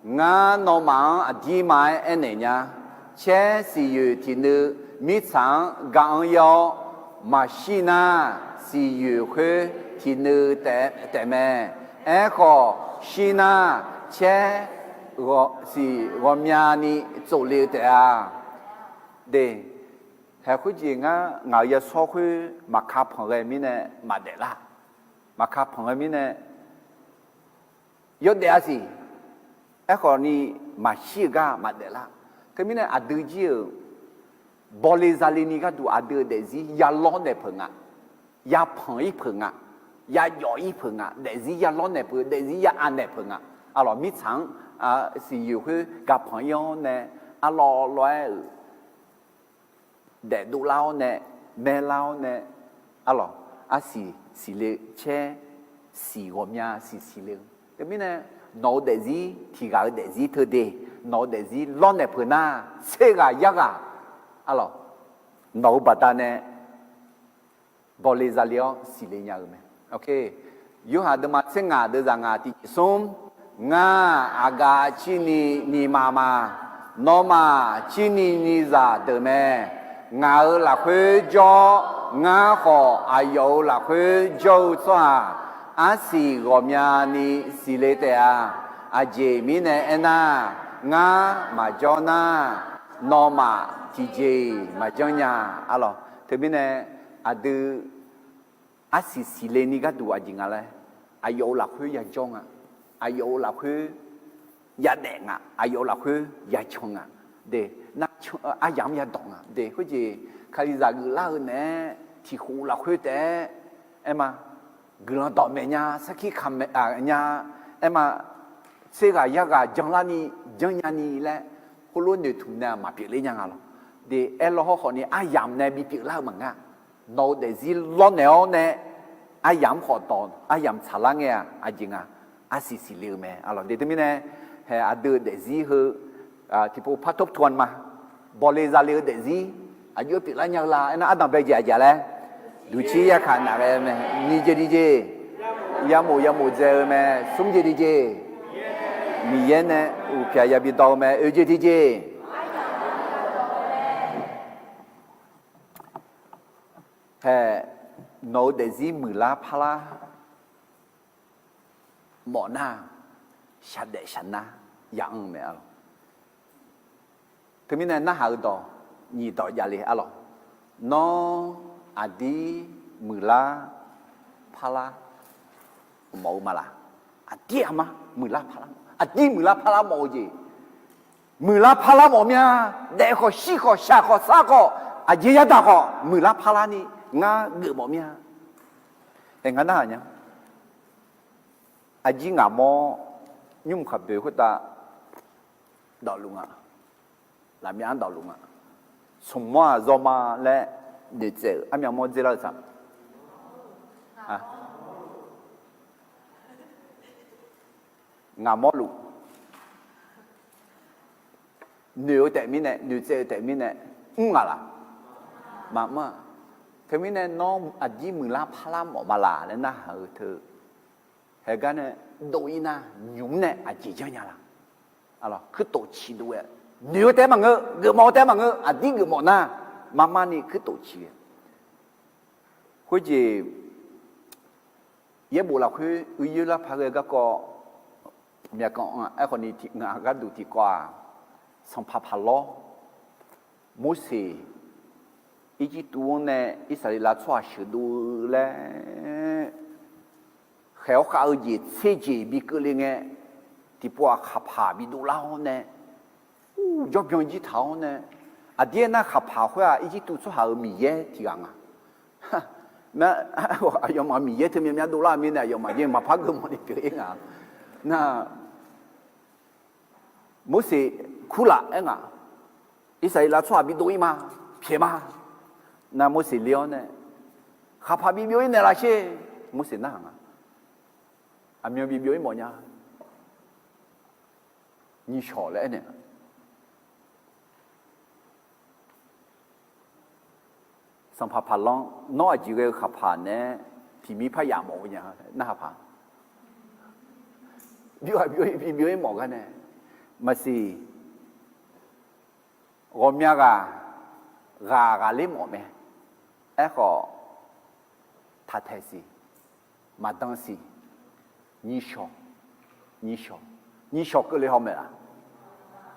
ngar nawmaf-anr aqdirma-aer aernaeq nya. Caer siqyoeq tiqnuiv mirtsaq-anr ga-anr ir-awr, maqshir nar, siqyoeq khoer tiqnuiv taef mae. Aerkhawf, shir nar, caer siq ghawqmyani tsofle-eu taef-a. De, haeq khoerjeq ngar ngaq-euq yashawr khoer maqka panq ghae mirnae maqdaef lar. Maqka panq ghae mirnae yawdaef-a siq. Aerkhawf ni maqshir-eu gar maqdaef lar. Teumirnae aqdui jir-euq bawle zale ni gharduq aqdui-euq daefzir yalawr naeq peuq nga. Yapanq ir peuq nga. Yajawf ir peuq nga. Daefzir yalawr naeq peuq, daefzir ya-aq naeq peuq nga. Arlawq, mirtsaq-anr siqyoeq khoer ga panq ir-awr nae, arlawr lawr-aer-euq daefdov lar-awr nae, maerlar-awr nae, arlawq, arsiq siqle caer siq ghawqmya siq siqle-eu. Teumirnae, nawq-eu daefzir tiq ghaq-eu daefzir teu de, nawq-eu daefzir lawrnaeq peuq nar, tser ghaq yar ghaq, arlawq, nawq-eu baqdanae bawle zale-awr siqle nya-eu mae. Yorhaq deuvma tser ngaq deuvzaq ngaq tiq nyiq smr, ngar aqgaf cirni nyiq maf ma, nawmaf cirni nyiq zaq deuq mae. Ngaq-euq lafkhoer jawr-awr, ngar khawf aqyawf-euq lafkhoer jawr-eu tsawrhaq, arsiq ghawqmyani siqle taef-a. Aqjeq mirnae aernar, ngar maqjawr nar, nawmaf tiqjeq-iq maqjanr nya. Arlawq, teumirnae aqdui arsiq siqle ni gharduq aqjeq nga laer, aqyawf-euq lafkhoer yajawr nga, aqyawf-euq lafkhoer yadaef nga, aqyawf-euq lafkhoer yacan nga. De, nar aryamq-anr yadawq nga. De, khoerjeq Kalizaq geuflar-eu naeq-aer tiq khof lafkhoer taef-aer, aerma, guiqlanq dawqmaeq nya, sarkir kaqmaeq nya, aerma, tser ghaq yar ghaq janlarni janrnya ni laer, khoerlof noeqtmq nae maqpyeuf ler nya nga lawq. De, aerlaw hawrkhawf ni aryamq nae bipyeuf lar-eu maqngeur-a. Nawq-eu daefzir lawrnaeq-awr nae, aryamq-anr khawf dawq, aryamq tsaqlar ngae-aq aqjeq nga, arsiq siqle-eu mae. Arlawq, de teumirnae, haeq aqdui-euq daefzir heu tiqpov par tobtuan ma. Bawle zale-eu daefzir aqjox-aer pyeuflar nya-eu la aernar, ardanq bae jeq aqjeq laer, duqcir yarkaq naq ghae-eu mae. Nyiq jeq tiqjeq, yamof yamof dzae-eu mae. Smr jeq tiqjeq, Miqyaer nae uqpyaq yabi dawv-eu mae. Oeq jeq tiqjeq, haeq, nawq-eu daefzir muiqlar parlar mawf nar, shaqdaef shaqnar ya-anr-eu mae. Arlawq, teumirnae narhaq-eu dawq nyiq dawq javle. Arlawq, nawr aqdir muiqlar parlar mawf-eu ma laq? Aqdir aqma muiqlar parlar, aqdir muiqlar parlar mawf-eu jeq Muiqlar parlar mawf mir-a. Daef khawf, shir khawf, shaq khawf, sar khawf, aqjeq yadaq khawf, muiqlar parlar ni ngar geufmawf mir-a. Hae, ngar narhaq nya. Aqjir ngaq mawr nymr khaqboeq khoertav dawqluf nga. Lafmyav-anr dawqluf nga. Smq mawr-aq zawma laer noeqtsaev-euq armyav mawr dzer lar-eu tsaq. Ngaq mawrluf. Noeq-eu taef mirnae, noeqtsaev-eu taef mirnae, mr ngaq laq? Maqmr-aq. Teumirnae nawr aqdir muiqlar parlar mawf ma laq laer narhaq-eu teu. Haegar nae dov-ir nar, nymq mr nae aqjeq janrnya laq? Kuirtof ciq dov-aer, noeq-eu taef maqngeur, geufmawf-eu taef maqngeur, aqdir geufmawf nar, marmar ni kuirtof ciq-a. Khoerjeq yaerbof lafkhoer uiyoer lar paq ghae garkawv myavkanq-anr aerkhawf ni tiq ngaq gharduq tiqkawv-aq, sanqpaq paqlawr, Morseq, Irjirtuv-anr nae Irsaqleqlav tsawrhaq sheuqdov-eu laer khaeq-awr khav-eu jeq tser jeq bi keuvle ngae, tiqpov-aq khaqpaq bidov lar-awr nae, ur, jawrbyan jir taq-awr nae, aqdir aernar khaqpaq khoer-aq Irjirtuv tsawrhaq-euq miqyaer tiq ghaq nga. Aqyawfmaf miqyaer teu myav myav dovlar-eu mirnae aqyawfmaf jeq maqpar geufmawf ni pyeuf-ir nga. Nar, Morseq kurlaf aer nga. Irsaqleqlav tsawrhaq bidov-ir ma, pyaeq ma. Nar Morseq le-awr nae, khaqpaq bibyov-ir naeqlaf sher. Morseq narhaq nga. Aqmyan bibyov-ir mawfnya. Nyiqshawq laer aernaeq nga. Sanqpaq paqlanr, nawr aqjeq ghae-eu khaqpaq naeq-aer tiq mir par yaf mawf-eu nya narhaq paq. Byov-aq byov-ir, bibyov-ir mawf gar nae, maqsiq, ghawqmya ghaq, ghaq ghaqler mawf mae. Aerkhawf, taqtaeq siq, maqdan siq, nyiqshawq, nyiqshawq, nyiqshawq keuvle haw mae laq?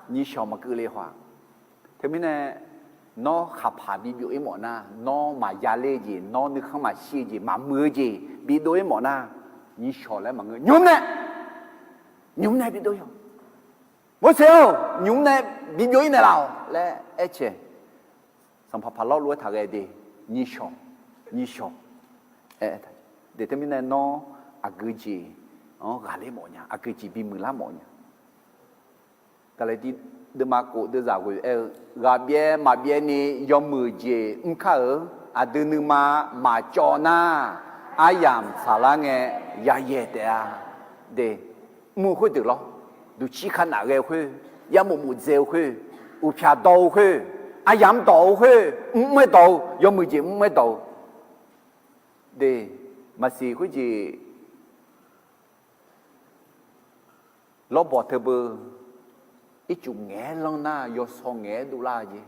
Nyiqshawq maqkeuvle haw-aq. Teumirnae, nawr khaqpaq bibyov-ir mawf nar, nawr maqya ler-eu jeq, nawr nuikhanr maqshir-eu jeq, maqmuiq-eu jeq bidov-ir mawf nar, nyiqshawq laer maqngeur, nymq mr nae, nymq mr nae bidov-ir-awq. Morseq-or, nymq mr nae bibyov-ir naeqlaf-awq laer aer cae. Sanqpaq paqlawr lof-aer taq ghae de, nyiqshawq, nyiqshawq. Aer, de teumirnae nawr aqgeu jeq-anr ghaqler mawfnya, aqgeu jeq bimuiq lar mawfnya. Gaqlaqtiv deuvma khof deuvzaq ghoeq aer-eu, ghaqbyaev maqbyaev ni yawmuiq jeq mr kar-euq, aqdui nuima maqcawv nar, aryamq tsaqlar ngae yayaeq taef-a. De, mr-eu khoerdeuq lawr, duqcir kharnaf ghae-eu khoer, yarmof mof dzae-eu khoer, uqpyaq dawq-eu khoer, aryamq dawq-eu khoer, mr mr-aer dawq-eu, yawmuiq jeq mr mr-aer dawq-eu. De, maqsiq khoerjeq lawrbawq teubeu, ircuf ngaeq-aer lanr nar yawsaw ngaeq-aer dovlar-eu jeq.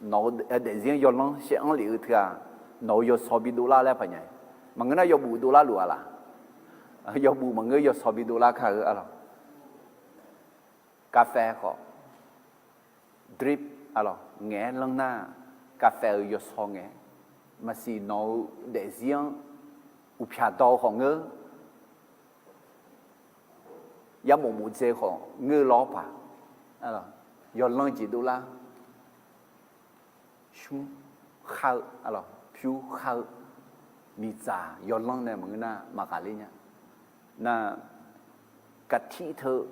Nawq-eu daefzir-anr yawlanr shaev anr lef-eu teu-aq, nawq-eu yawsaw bidovlar laer paqnya. Maqngeur nar yawbuf dovlar luf-a laq? Yawbuf maqngeur, yawsaw bidovlar kar-eu arlawq. Kavfae khawf, drip, arlawq, ngaeq-aer lanr nar, kavfae-euq yawsaw ngae, maqsiq nawq-eu daefzir-anr uqpyaq dawq-eu khawf ngeur, yarmof mof dzae-eu khawf ngeur lawr paq, yawlanr jeq dovlar. Smr khar-eu, arlawq, pyur khar-eu, miqdzaq yawlanr nae maqngeur nar maqghaqler nya. Nar, kaqtir teu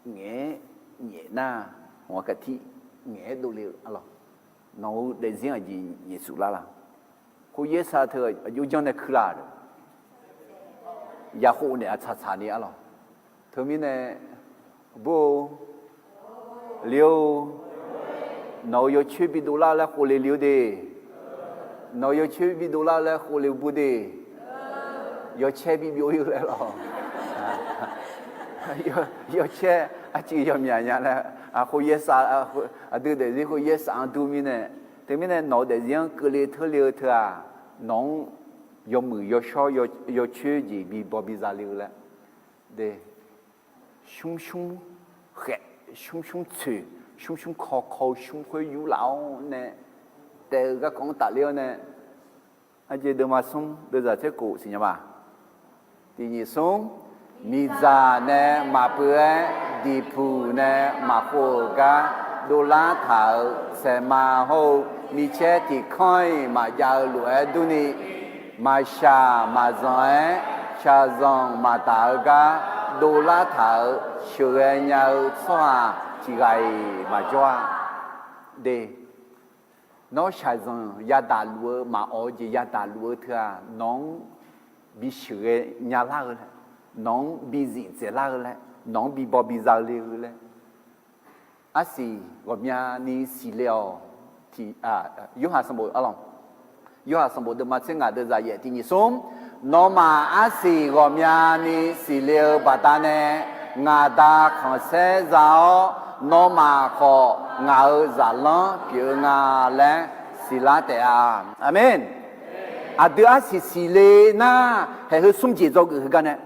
ngaeq-aer nyaef nar, hawq-a kaqtir ngaeq-aer dovle-eu, arlawq, nawq-eu daefzir aqjeq nyaefsuf lar la? Khoeryaer sar teu aqjox janr nae kuir la-euq, yaqkhov naeq-a tsaqtsaq ni, arlawq. Teumirnae, bur-or, le-or, nawq-euq yawcoer bidovlar laer khovle le-eu de. Nawq-euq yawcoer bidovlar laer khovle-eu bur de. Yawcaer bibyov-ir-eu laer lawq. Yawcaer arcuiv yawmyaq nya laer, khoeryaer sar, aqdui daefzir khoeryaer saf-anr dur mirnae, teumirnae nawq-eu daefzir-anr keuvle teurle-eu teu-aq, nawq-anr yawmuiq yawshawr yawcoer jeq bibaw biza le-eu laer, de, smr smr khaef, smr smr tsoeq, smr smr kaw kaw-eu smr khoer yur laf-awr nae, taef-eu garkawv-anr tafler-awr nae, aqjeq deuvma smr deuvzaq tser khof siqnya ma. Tiq nyiq smr, miqdzaq nae maqpeuv-aer tiqpuq nae maqkhov-euq gar dovlar taq-euq saeqma hawr-eu micaer tiq kanr-iq maqjav-eu lof-aer durni, maqshaq maqzanq-aer shaqzanq maqdaq-eu gar dovlar taq-euq sheuqghae nya-eu tsawrhaq tiq ghaq-iq maqjawr-a. De, nawr shaqzanq yadaq luf-eu maqawq-eu jeq yadaq luf-eu teu-aq, nawq-anr bi sheuqghae nyalar-eu laer, nawq-anr bi zif dzaeqlar-eu laer, nawq-anr bi baw bi za le-eu laer, arsiq ghawqmyani siqle-awq. Tiq, Yorhaq sanqbof, Yorhaq sanqbof deuvma tser ngaq deuvzaq yaef tiq nyiq smr, nawmaf arsiq ghawqmyani siqle-eu baqdanae, ngaq Da khanqsaer za-awr, nawmaf khawf ngaq-euq zaqlanr pyeuf-eu nga laer siqlar taef-a. Aqmeq. Aqdui arsiq siqle nar, haeq heu smr jeq dzawgeuf heugar nae,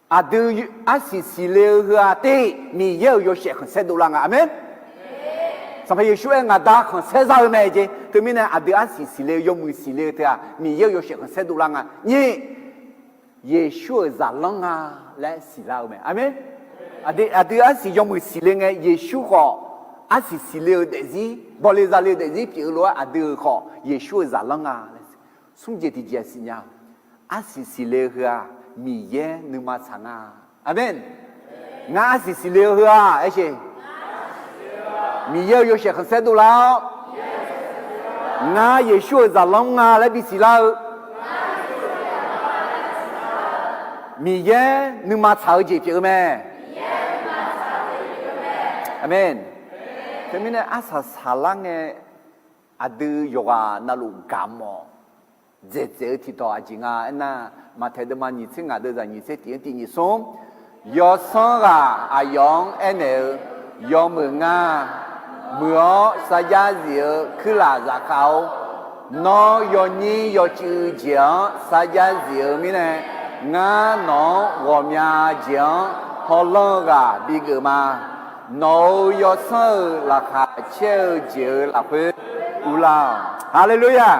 aqdui arsiq siqle-eu heu-aq, tiq, Miqyaer-euq yawshaef khanqsaer dovlar nga. Aqmeq. Sanqpaq Yeqsur aer, ngaq Da khanqsaer za-eu mae jeq. Teumirnae aqdui arsiq siqle-eu, yawmuiq siqle-eu teu-aq, Miqyaer-euq yawshaef khanqsaer dovlar nga. Nyiq, Yeqsur-euq zaqlanr nga laer siqlar-eu mae. Aqmeq. Aqdui, aqdui arsiq yawmuiq siqle ngae, Yeqsur khawf arsiq siqle-eu daefzir, bawle zale-eu daefzir pyeuf-eu lof-aer, aqdui-euq khawf Yeqsur-euq zaqlanr nga laer smr jeq tiqjeq siqnya. Arsiq siqle-eu heu-aq, Miqyaer nuima tsaq nga. Aqmeq. Ngar arsiq siqle-eu heu-aq, aer sheq, Miqyaer-euq yawshaef khanqsaer dovlar-awr, ngar Yeqsur-euq zaqlanr nga laer bisiq lar-eu, Miqyaer nuima tsaq-eu jeq pyeuf-eu mae. Aqmeq. Teumirnae arsaq saqlar ngae, aqdui yawqghaq navluf gaq mawf dzaeqdzaeq-eu tiqdawq aqjeq nga aernar, Maqtaeq deuvma nyiq tser ngaq deuvzaq nyiq tser tiq-anr tiq nyiq smr, yawsanr ghaq aqyawf-anr aernaeq-eu, Yawmuiq ngar, muiq-awr sarjax zif-eu kuirlaf zafkhav-or, nawr yawnyir yawcuiv jeq-anr sarjax zif-eu mirnae, ngar nawq-anr ghawqmya jeq-anr hawlanr-eu ghaq bigeuf ma. Nawq-euq yawsanr-euq laqkhaq caer-eu jeq-euq lafkhoer uvlar-awq. Haleluya!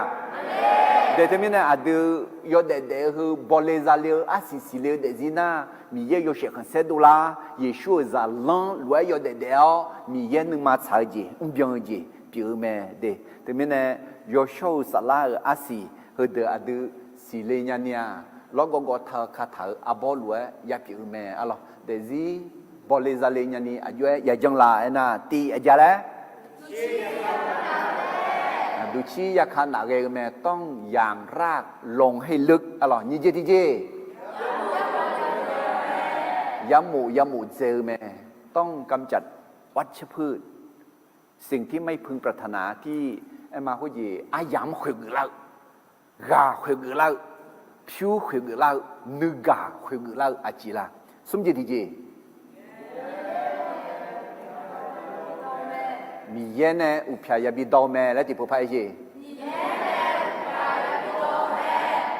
Daeq teumirnae aqdui yawdaef daef-eu heu bawle zale-eu arsiq siqle-eu daefzir nar, Miqyaer-euq yawshaef khanqsaer dovlar, Yeqsur-euq zaqlanr lof-aer yawdaef daef-awr, Miqyaer nuima tsaq-eu jeq, mrbyan-eu jeq pyeuf-eu mae. De, teumirnae yawshawr-eu saflar-euq arsiq heudeuq aqdui siqle nyani-aq, lawrgawv gawv taq-eu kataq-euq arbawr lof-aer yapyeuf-eu mae. Arlawq, daefzir bawle zale nyani aqjox-aer yajanr la aernar, tiq aqja laer duqcir yaka nafghae-eu mae. ต้องอย่างราบลงให้ลึก arlawq, nyiq jeq tiqjeq, yamof yamof dzae-eu mae. ต้องกำจัดวัชพืช สิ่งที่ไม่พึงปรารถนาที่ aerma khoerjeq aryamq-anr khoeqgeuf lar-eu, ghaq khoeqgeuf lar-eu, pyur khoeqgeuf lar-eu, nuigaq khoeqgeuf lar-eu aqjeq la? Smr jeq tiqjeq, Miqyaer nae uqpyaq yabi dawr-eu mae laer tiqpov par-aer jeq.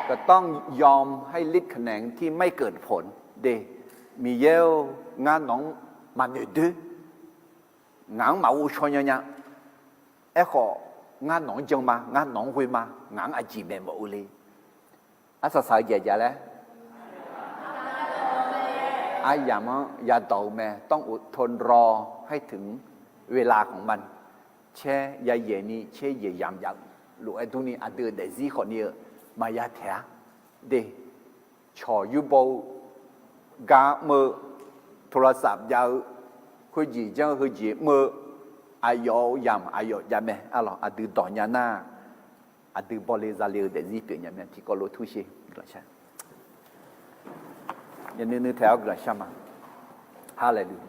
ก็ต้องยอมให้ฤทธิ์เดชของพระองค์ที่ไม่เกิดผล De, Miqyaer-or, ngar nawq-anr maqnoeq doer, ngaq-anr maqghov shaw nya nya. Aerkhawf, ngar nawq-anr jan ma, ngar nawq-anr ghoe ma, ngaq-anr aqjeq maeq mawf-eu le. Arsaq saq-eu jeq aqja laer, aryamq-anr yadawq-eu mae. ต้องอดทนรอให้ถึงเวลาของมัน Caer yayaeq ni caer yaeq yamq jav-eu lof-aer durni, aqdui-euq daefzir khawfni-eu maqya taeq-a. De, cawq yurbaw-eu gar mr-eu, โทรศัพท์ jav-eu, khoerjeq janr-eu heujeq mr-eu, aqyawf-euq yamq aqyawf jav mae. Arlawq, aqdui dawq nya nar, aqdui bawle zale-eu daefzir pyeuf nya mae. Tiqkawv lof tur sher. Nuinui taeq-awr guiqlanq shar ma. Haleluya.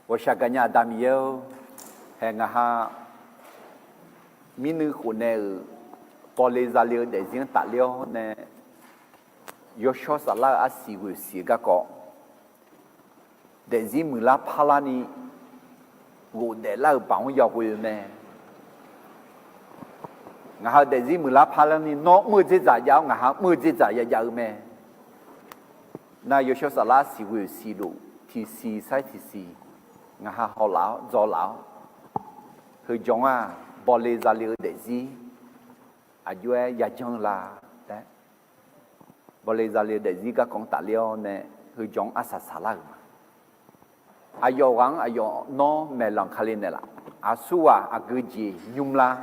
Ghawqshaq gaqnya Aqda Miqyaer-or, haeq ngaq ha mirnuiv khofnaeq-euq bawle zale-eu daefzir-anr tafler-awr nae, yawshawr saflar-euq arsiq ghoeq siq-eu garkawv, daefzir muiqlar parlarni ghofdaef lar-euq baoq-anr yaghoe-eu mae. Ngaq ha-euq daefzir muiqlar parlarni nawr mr-eu dzerdzaq jav-awr, ngaq ha mr-eu dzerdzaq yajav-eu mae. Nar yawshawr saflar siqghoeq siqlof tiqsiq sar-iq tiqsiq ngaq ha hawlaf-awr dzawlaf-awr, heujawr-aq bawle zale-eu daefzir aqjox-aer yajanr-eu la laer, bawle zale-eu daefzir garkawv-anr tafler-awr nae heujawr-anr arsaq saqlar-euq ma. Aqyawf ghaq-anr aqyawf nawr maeqlanq Kali naeqlaf. Aqsurghaq aqgeu jeq nymr lar,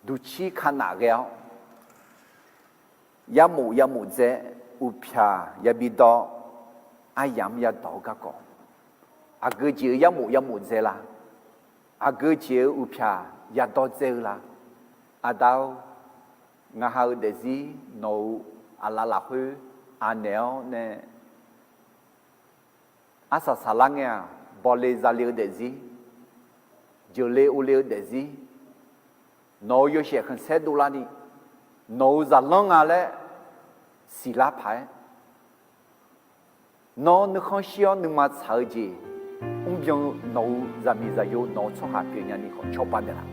duqcir kanaf ghae-awr, yarmof yarmof dzae, uqpyaq yabi dawr, aryamq-anr yadawq-eu garkawv, aqgeu jeq-eu yarmof yarmof dzae la? Aqgeu jeq-eu uqpyaq yadawr dzae-eu la? Aqda-or, ngaq ha-eu daefzir nawq-euq aqlaf lafkhoer aqnaeq-awr nae, arsaq saqlar ngae-aq, bawle zale-eu daefzir, jeuqle ovle-eu daefzir, nawq-euq yawshaef khanqsaer dovlarni, nawq-euq zaqlanr nga laer siqlar paq-aer, nawr nuikhanr shir-awr nuima tsaq-eu jeq mrbyan-eu nawq-euq zaqmiq zaqyo nawq-euq tsawrhaq pyeufnya ni khawf cawba naeqlaf.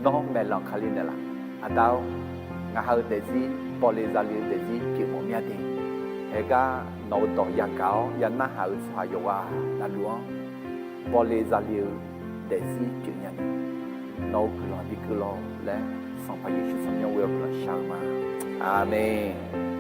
Nawr maeqlanq Kali naeqlaf. Aqda-or, ngaq ha-eu daefzir, bawle zale-eu daefzir pyeufmawf mya de. Haegar nawq-euq dawq yagaq-awr yanarhaq-euq tsawrhaq yawqghaq navluf-anr bawle zale-eu daefzir pyeufnya ni, nawq-euq guiqlanq bikeuv lawr laer, Sanqpaq Yeqsur tsawrmyanr ghoe-awr guiqlanq shar-eu ma. Aqmeq.